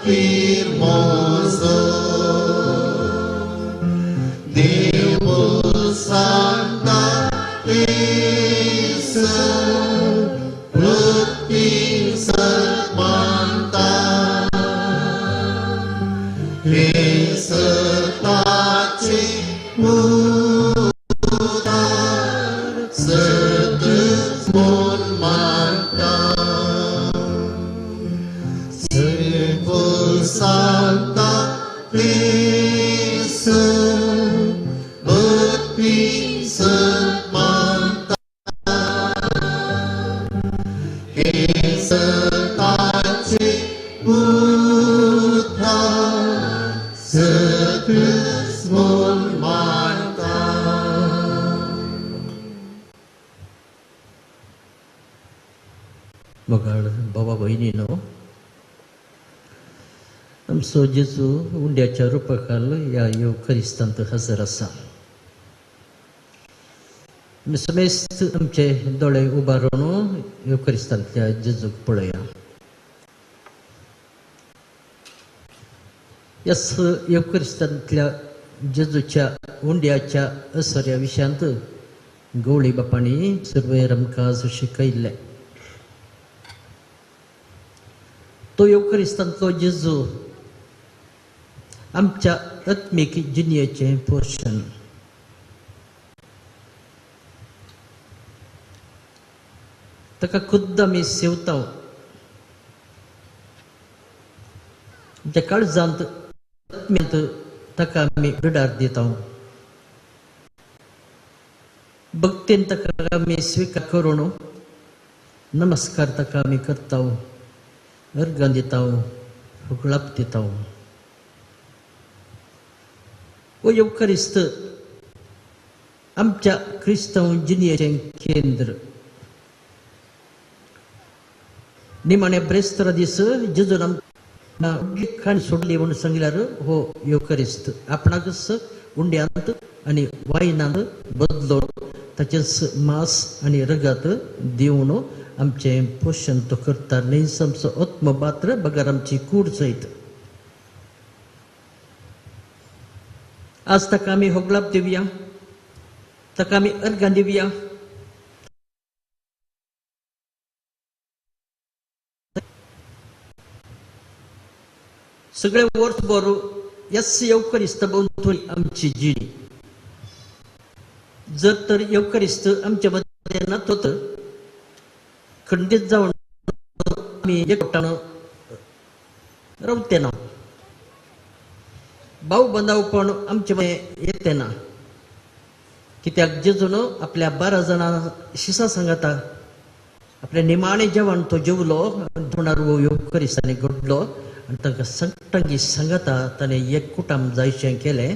खातीर मोजो देव सांता तेस पृथ्वी सत्मानता हे सताचे उदार सत म्हूण मानता सांता तेस पृथ्वी सत्मानता हे सताचे उद्धार सत म्हूण मानता. मोगाळ बाबा भयणीनो, आमचो जेजू उंड्याच्या रुपाखाल ह्या येवखरिस्तांत हजर आसा. आमी समेस्त आमचे दोळे उबारून येवखरिस्तांतल्या जेजूक पळया. ह्याच येवखरिस्तांतल्या जेजूच्या उंड्याच्या असऱ्या विशयांत गवळी बापांनी सुरवेर आमकां शिकयल्लें. तो येवखरिस्तांतलो जेजू आमच्या आत्मीक जिणेचें पोशण. ताका खुद्द आमी सेवता. आमच्या काळजांत आत्म्यांत ताका आमी बिडार दिता. भक्तीन ताका आमी स्विकार करून नमस्कार ताका आमी करता, अर्गां दिता, हुकळाप दिता. हो येवखरिस्त आमच्या क्रिस्तांव जिणेचें केंद्र. निमाणे ब्रेस्तारा दीस जेजून आमकां खाण सोडली म्हणून सांगल्यार हो येवखरिस्त आपणाकच उंड्यांत आनी वायनांत बदलोवन ताचेंच मांस आनी रगत दिवन आमचें पोशण तो करता. न्हय आमचो आत्मपात्र बगर आमची कूड सयत. आज ताका आमी होगलाप दिवया, ताका आमी अर्गां दिवया. सगळे वर्सभर ह्याच येवखरिस्त भोंवतणी आमची जिणी. जर तर येवखरिस्त आमच्या मदें नात खंडीत जावन आमी एकवटान रावते ना, भाव बांदावपण आमचे मदें येते ना. कित्याक जेजून आपल्या 12 जाणां शिसां सांगता आपल्या निमाणें जेवण तो जेवलो तोंडार हो येवखरिस्तांनी घडलो आनी तांकां संकटांगी सांगता ताणें एक कुटाम जायशें केलें.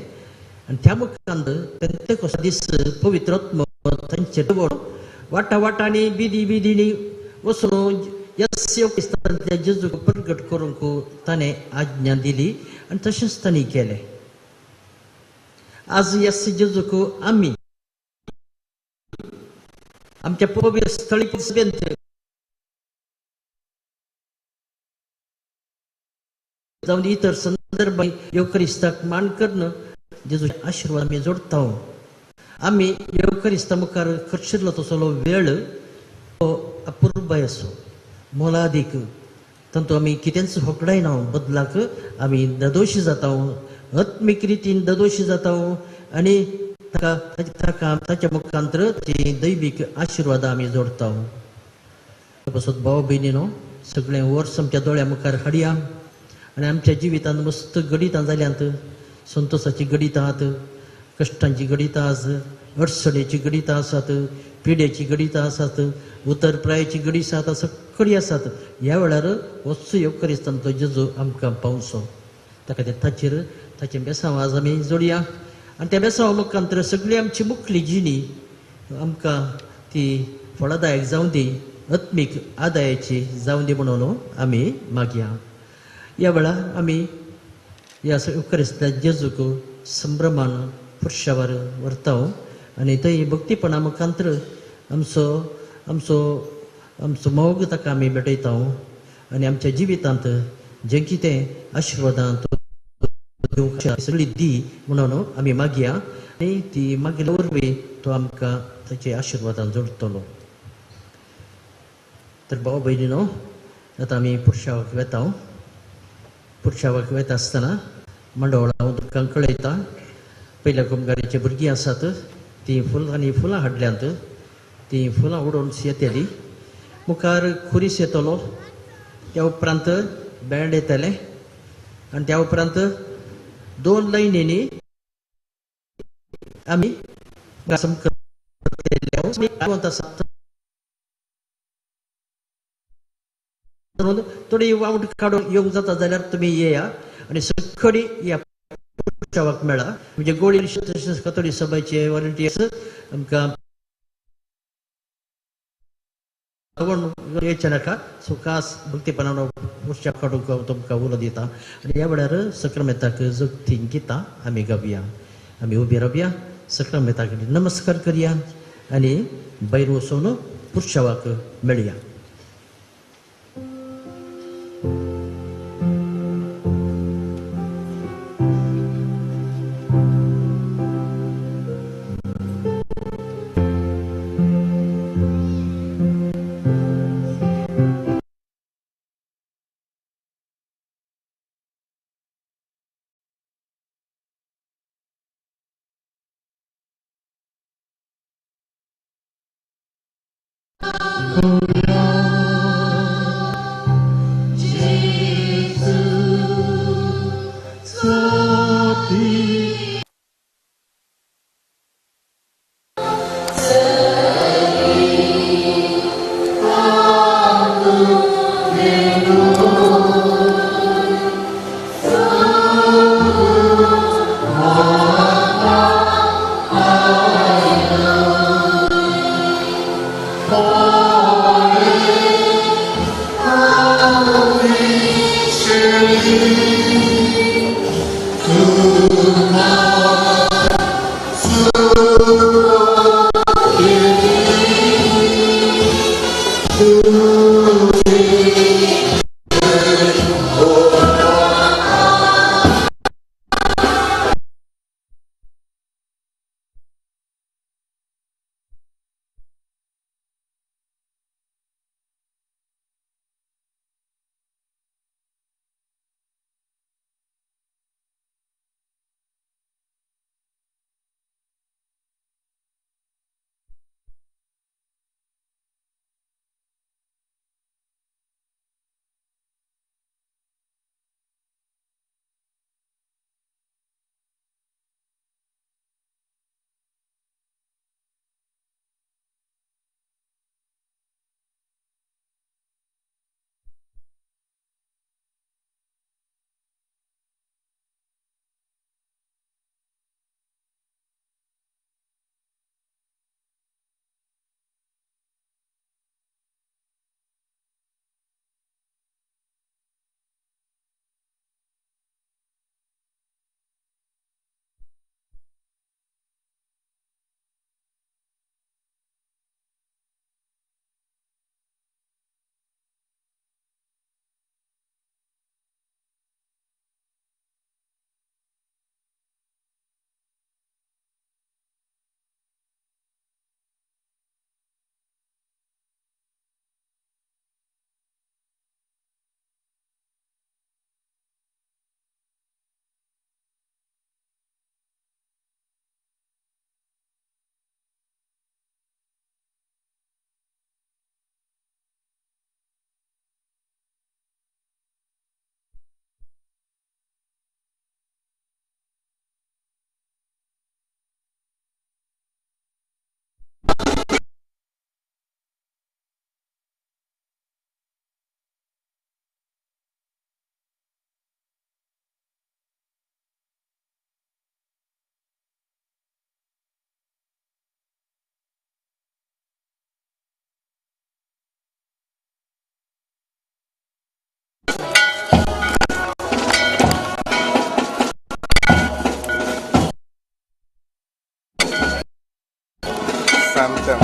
आनी त्या मुखांत पेंतेकोस्ता दीस पवित्र आत्मो तांचेर वाटा वाटांनी बिदी बिदींनी वचून ह्याच येवखरिस्तांतल्या जेजूक प्रगट करूंक ताणें आज्ञा दिली आनी तशेंच तांणी केलें. आज ह्याच जेजूक आमी आमच्या पवित्र स्थळी सभेंत जावन इतर संदर्भांत येवखरिस्ताक मान करून जेजूचे आशिर्वाद आमी जोडटा. आमी येवखरिस्ता मुखार खर्चिल्लो तसलो वेळ हो अपुरबाय आसो, मोलादीक. तातूंत आमी कितेंच होगडायना, बदलाक आमी ददोशी जाता, आत्मीक रितीन ददोशी जाता आनी ताका ताका ताच्या मुखांतर ती दैवीक आशिर्वादां आमी जोडटा. पासत भाव भयणीनो, सगळें वर्स आमच्या दोळ्या मुखार हाडया आनी आमच्या जिवितांत मस्त घडितां जाल्यांत. संतोसाची घडितां आसात, कश्टांची घडितां आसात, अडचणेची घडितां आसात, पिडेची घडितां आसात, उतरप्रायेची घडी आसात, सगळीं आसात. ह्या वेळार वचो येवखरिस्तांतलो जेजू आमकां पावचो. ताका ताचेर ताचें बेसांव आज आमी जोडया आनी त्या बेसांव मुखांतर सगळी आमची मुखली जिणी आमकां ती फळदायक जावं दी, आत्मीक आदायाची जावं दी म्हणून आमी मागया. ह्या वेळार आमी ह्या येवखरिस्तांतल्या जेजूक संभ्रमान पुरशावर व्हरता आनी थंय भक्तीपणा मुखांतर आमचो आमचो आमचो मोग ताका आमी भेटयता आनी आमच्या जिवितांत जें कितें आशिर्वादां दिवंक सगळी दी म्हणून आमी मागया आनी ती मागिल्ल्या वरवीं तो आमकां ताचे आशिर्वादान जोडटलो. तर भाव भयणीनो, आतां आमी पुरशावाक वेता. पुरशावाक वेता आसतना मंडळ हांव तुमकां कळयता. पयल्या कुमगारीची भुरगीं आसात तीं फुलां फुलां हाडल्यांत, तीं फुलां उडोवन येतलीं. मुखार खुरीस येतलो, त्या उपरांत बँड येतलें आनी त्या उपरांत दोन लायनींनी आमी थोडी वावट काडून येवंक जाता जाल्यार तुमी येया आनी सगळी ह्या पुरशावाक मेळा. म्हणजे गोळी तशेंच कथोळी सभेचे व्हॉलंटियर्स आमकां येवचें नाका. सो खास भक्तीपणान पुरशाव काडूंक हांव तुमकां उलो दिता. आनी ह्या वेळार सक्रामेंताक जगती गितां आमी गावया. आमी उबी रावया, सक्रामेंता कडेन नमस्कार करया आनी भायर वचून पुरशावाक मेळया. Santa.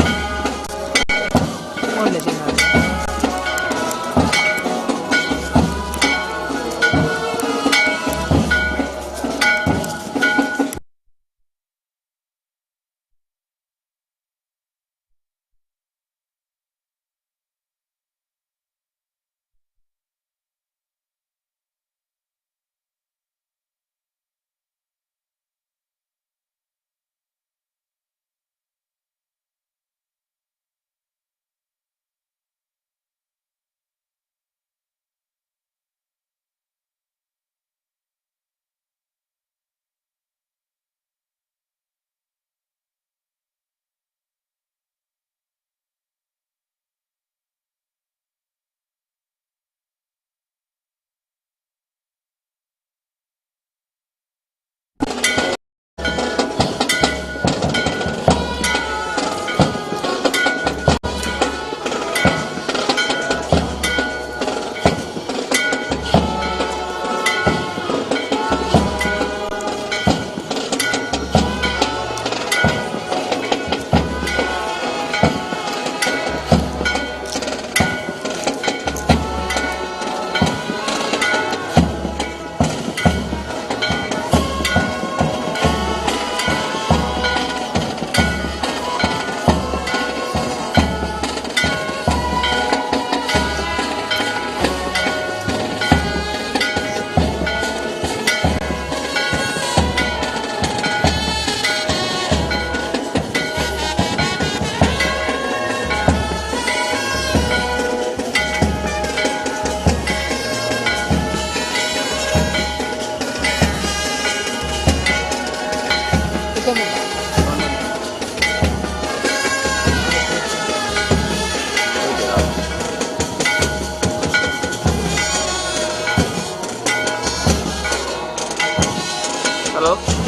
हॅलो.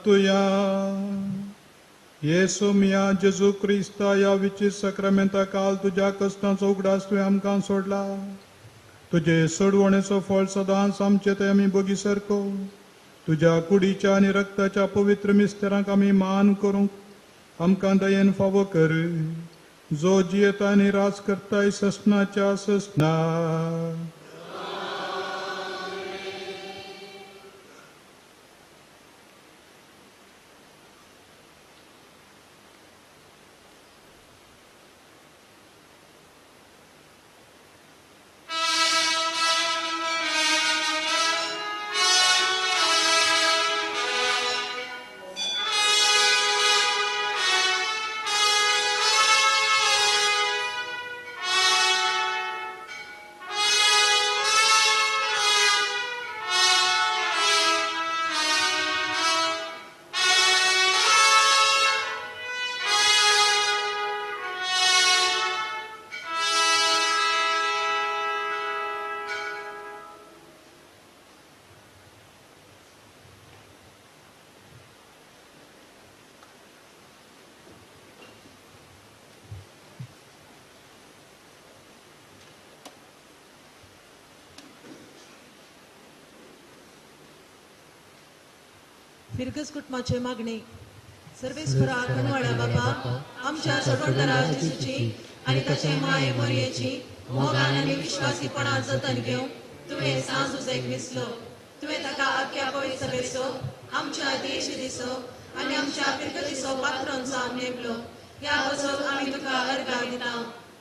मागतुया. येसू मिया जेजू क्रिस्ता ह्या विचित्र साक्रामेंता काल तुज्या कश्टांचो उगडास तुवें आमकां सोडला. तुजे सोडवणेचो फळ सदांच आमचे थंय आमी बोगी सारको तुज्या कुडीच्या आनी रक्ताच्या पवित्र मिस्तेरांक आमी मान करूंक आमकां दयेन फावो कर, जो जियेता आनी राज करताय ससनाच्या ससना. फिरगज कुटुंबाचे मागणे. सर्वेस्परा कनवाळा बाबा, आमच्या सोडवणदारा जेजूची आनी ताचे माये मोरयेची मोगान आनी विश्वासीपणान जतन घेवन तुवें सांज जुजेक विसलो. तुवें ताका आख्या पवित्र सभेचो, आमच्या देश दिसो आनी आमच्या फिरगजीचो पात्रोन जावन नेमलो. ह्या पासत आमी तुका अर्गां दिता.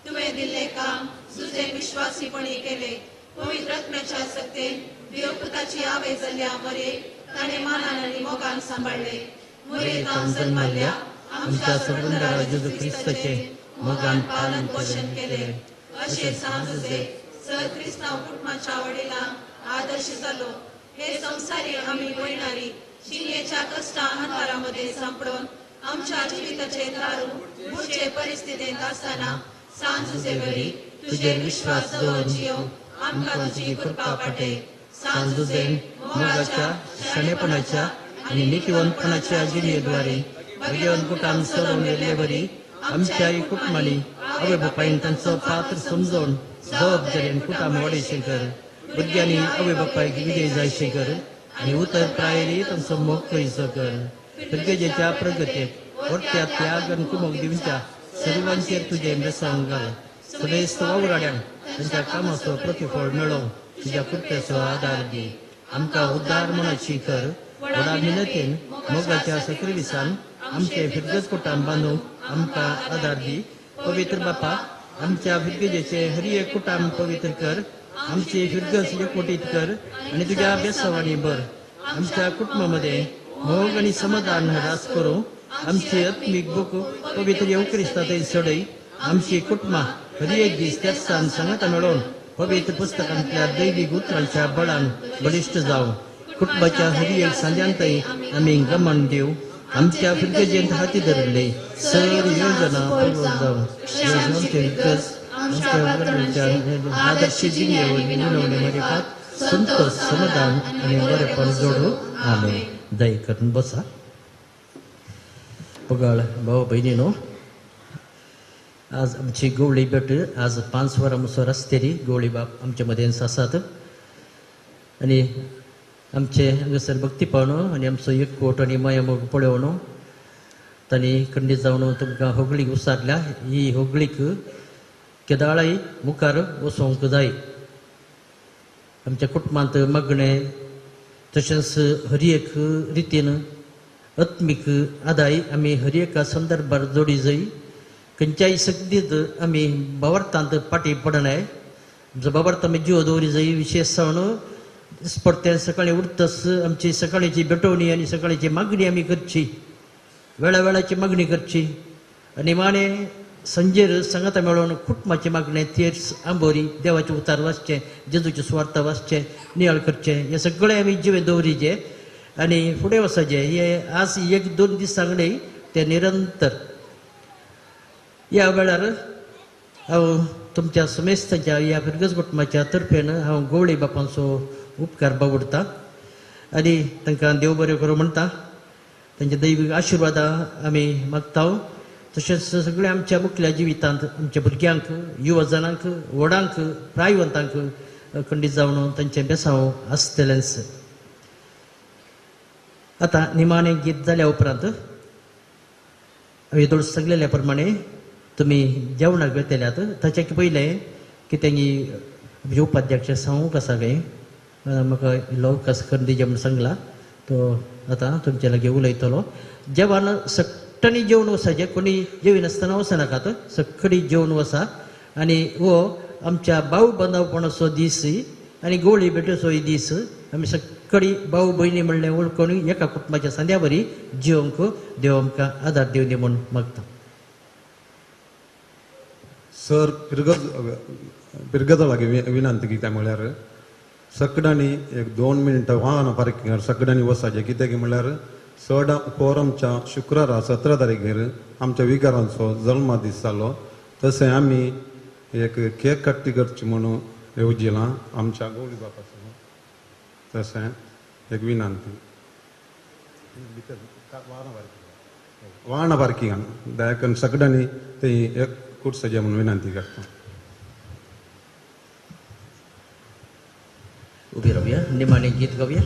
तुवें दिल्लें काम जुजेक विश्वासीपणी केलें. पवित्र आत्म्याच्या सक्तेन देवपुताची आवय जाल्ल्या मरयेक ताणें मानान आनी मोगान सांबाळ्ळे. मोरयेक हांव जल्माल्ल्या आमच्या सोडवणदारा जेजू क्रिस्ताचें मोगान पालन पोशण केलें. अशें सांज सर क्रिस्तांव कुटुंबाच्या वडिलांक आदर्श जालो. हे संवसारी आमी वयणारी जिणेच्या कश्टां हातारा मदें सांपडून आमच्या जिविताचे दारू बुडचे परिस्थितींत आसतना सांजुजे वरी तुजेर विश्वास दवरून जियोवंक आमकां तुजी कृपा पाटय. सांजुजेन मोगाच्या, शाणेपणाच्या आनी नितीवंतपणाच्या जिणेद्वारे भगवंत कुटाम चलोवन गेल्लेवरी आमच्याय कुटुंबांनी आवय बापायन तांचो पात्र समजून जबाबदारेन कुटाम वाडयचें कर. भुरग्यांनी आवय बापायक विजय जायचें कर आनी उतर प्रायरी तांचो मोग करीचो कर. भुरगेच्या प्रगतीक व्हडत्या त्याग आनी कुमोक दिवच्या सर्वांचेर तुजें बेसांव घाल. समेस्त वावराड्यांक तांच्या कामाचो प्रतिफळ मेळोवंक तुज्या कृपेचो आदार दी. आमकां उद्धार मनाची कर. व्हडा मिनतेन मोगाच्या सक्रिविसान आमचे फिरगज कुटाम बांदूंक आमकां आदार दी. पवित्र बापा, आमच्या फिरगजेचे हर एक कुटाम पवित्र कर. आमची फिरगज एकवटीत कर आनी तुज्या बेसावांनी भर. आमच्या कुटुंबा मदें मोग आनी समाधान रास करूं. आमची आत्मीक भूक पवित्र येवू क्रिस्ता थंय चडय. आमची कुटुंबां हर एक दीस तेर्सान सांगाता मेळोवन पवित्र पुस्तकांतल्या दैवीक उतरांच्या बळान बळिश्ट जावं. कुटुंबाच्या हर एक सांध्यांतय आमी गमन दिवं. आमच्या फिरगजेंत हाती धरले सर योजना पूर्ण जावं. फिरगज आमच्या आदर्श जिणेवर विनवणे मारिफात संतोष, समाधान आनी बरेपण जोडू. आमेन. दय करून बसा. पगाळ भाव भयणीनो, आज आमची गवळी भेट आज 5 वरां मुसर आसतली. गवळी बाप आमचे मदेंच आसात आनी आमचे हांगासर भक्तीपण आनी आमचो एकवट आनी मायामोग पळोवन तांणी खंडीत जावन तुमकां होगळीक उसारल्या. ही होगळीक केदाळाय मुखार वचोंक जाय. आमच्या कुटुंबांत मागणें तशेंच हर एक रितीन आत्मीक आदाय आमी हर एका संदर्भार जोडी जाय. खंयच्याय सक्तींत आमी बावर्थांत फाटीं पडनाय. आमचो बाबार्थ आमी जिव दवरी जाय. विशेश जावन परतें सकाळीं उठतच आमची सकाळची भेटवणी आनी सकाळची मागणी आमी करची, वेळा वेळाची मागणी करची आनी माणे संजेर सांगाता मेळोवन कुटुंबाची मागणें तेर्स आंबोरी देवाचे उतार वाचचें, जेजूचे सुवार्थ वाचचें, नियाळ करचें, हें सगळें आमी जिवें दवरीचें आनी फुडें वचचें. हें आज 1-2 दीस सांगलें तें निरंतर. ह्या वेळार हांव तुमच्या समेस्तांच्या ह्या फिरगज कुटुंबाच्या तर्फेन हांव गवळी बापांचो उपकार बावडटा आनी तांकां देव बरें करूं म्हणटा. तांच्या दैवीक आशिर्वादां आमी मागता. तशेंच सगळ्या आमच्या मुखल्या जिवितांत आमच्या भुरग्यांक, युवा जाणांक, व्हडांक, प्रायवंतांक खंडीत जावन तांचें बेसांव आसतलेंच. आतां निमाणें गीत जाल्या उपरांत हांवें थोडो सांगलेल्या प्रमाणे तुमी जेवणाक वेतल्यात. ताच्या पयलें कितें आमचे उपाध्यक्ष सांगूंक आसा काय म्हाका इल्लो अवकाश करून दिजे म्हूण सांगला, तो आतां तुमचे लागीं उलयतलो. जेवण सगळ्यांनी जेवन वचाचें, कोणी जेविनासतना वचनाकात, सगळीं जेवन वचा. आनी हो आमच्या भाव बांदवपणाचो दीस आनी गोळी भेटेचोय दीस. आमी सगळीं भाव भयणी म्हणलें वळखून एका कुटुंबाच्या सांद्या बरी जिवंक देव आमकां आदार दिवं दी म्हूण मागता. सर पिरगजा लागीं विनंती कितें म्हळ्यार सगळ्यांनी एक 2 मिनटां वाहन पार्किंगार सगळ्यांनी वचाचें. कित्याक म्हळ्यार चड पोर आमच्या शुक्रारा 17 तारखेर आमच्या विगारांचो जल्मदीस जालो. तशें आमी एक केक कट्टी करची म्हणून येवजिलां आमच्या गौरी बापाचो. तशें एक विनंती वाहन पार्किंगान दया करून सगळ्यांनी ते एक कुटसजे म्हणून विनंती करता. उबी रावया, निमाणें गीत गावया.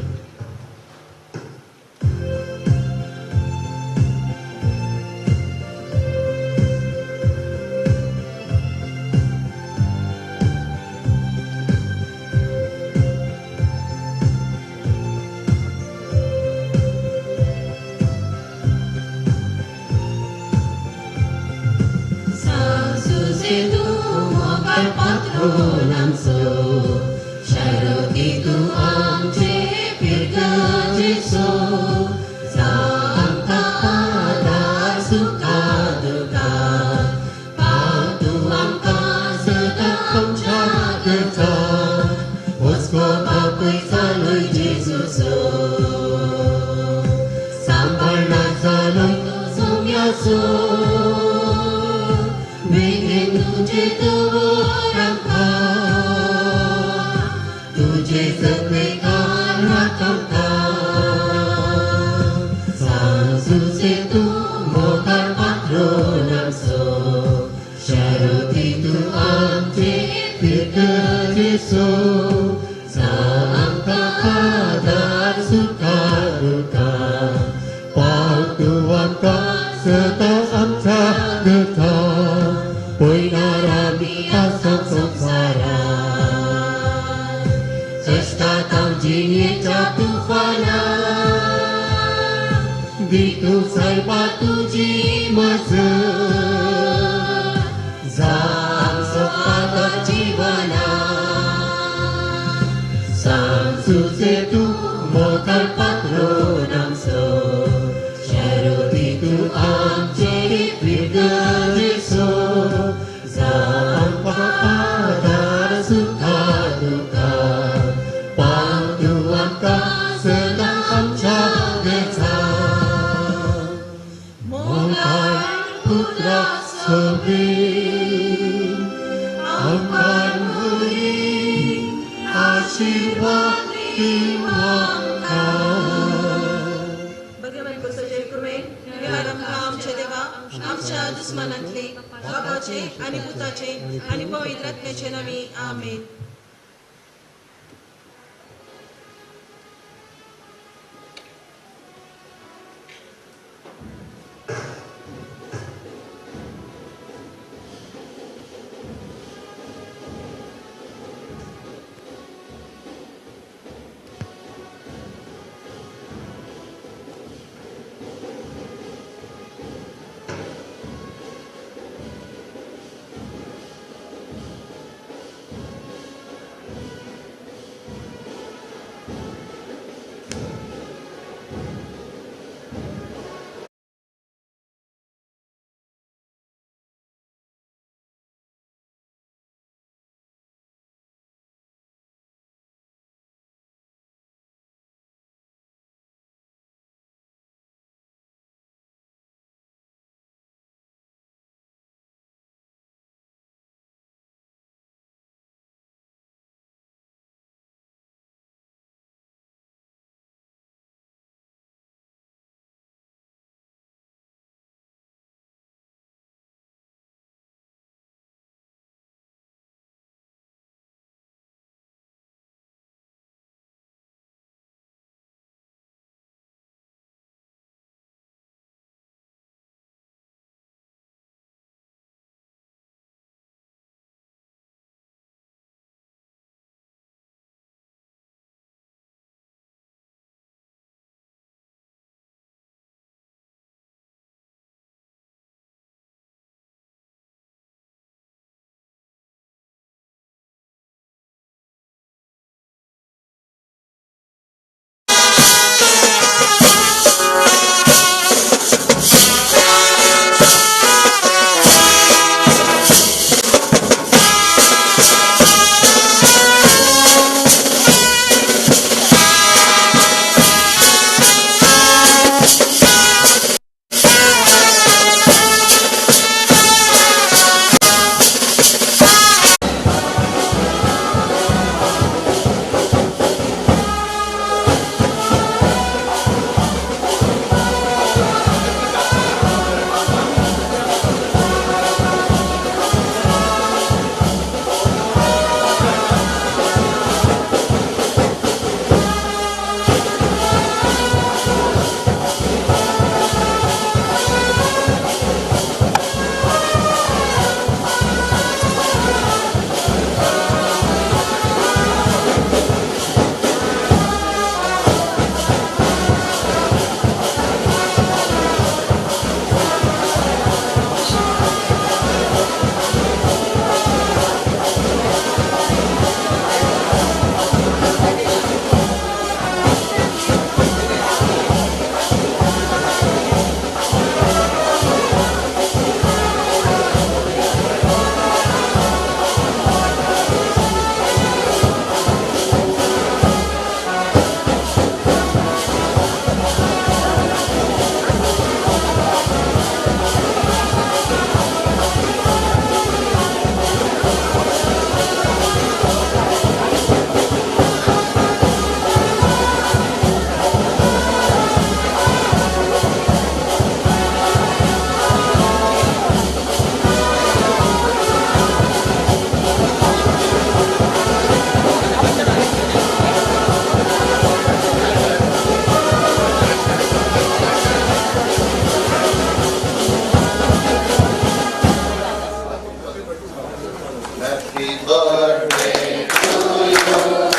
Happy birthday to you.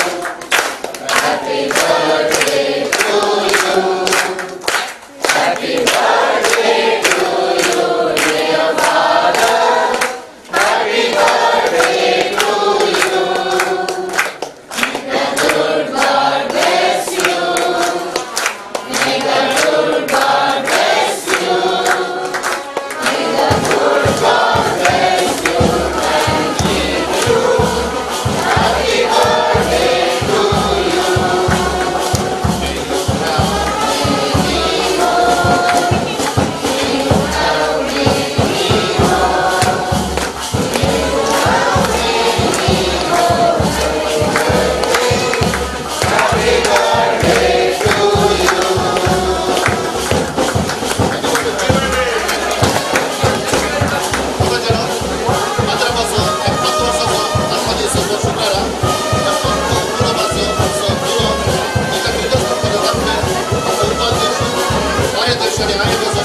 Happy birthday to you. Happy birthday to you, dear father. Happy birthday to you. May the good God bless you. May the good God bless you. May the good God bless you and keep you. Happy birthday to you. May you have many more. May you have many more. May you have many more. Happy birthday to you. Happy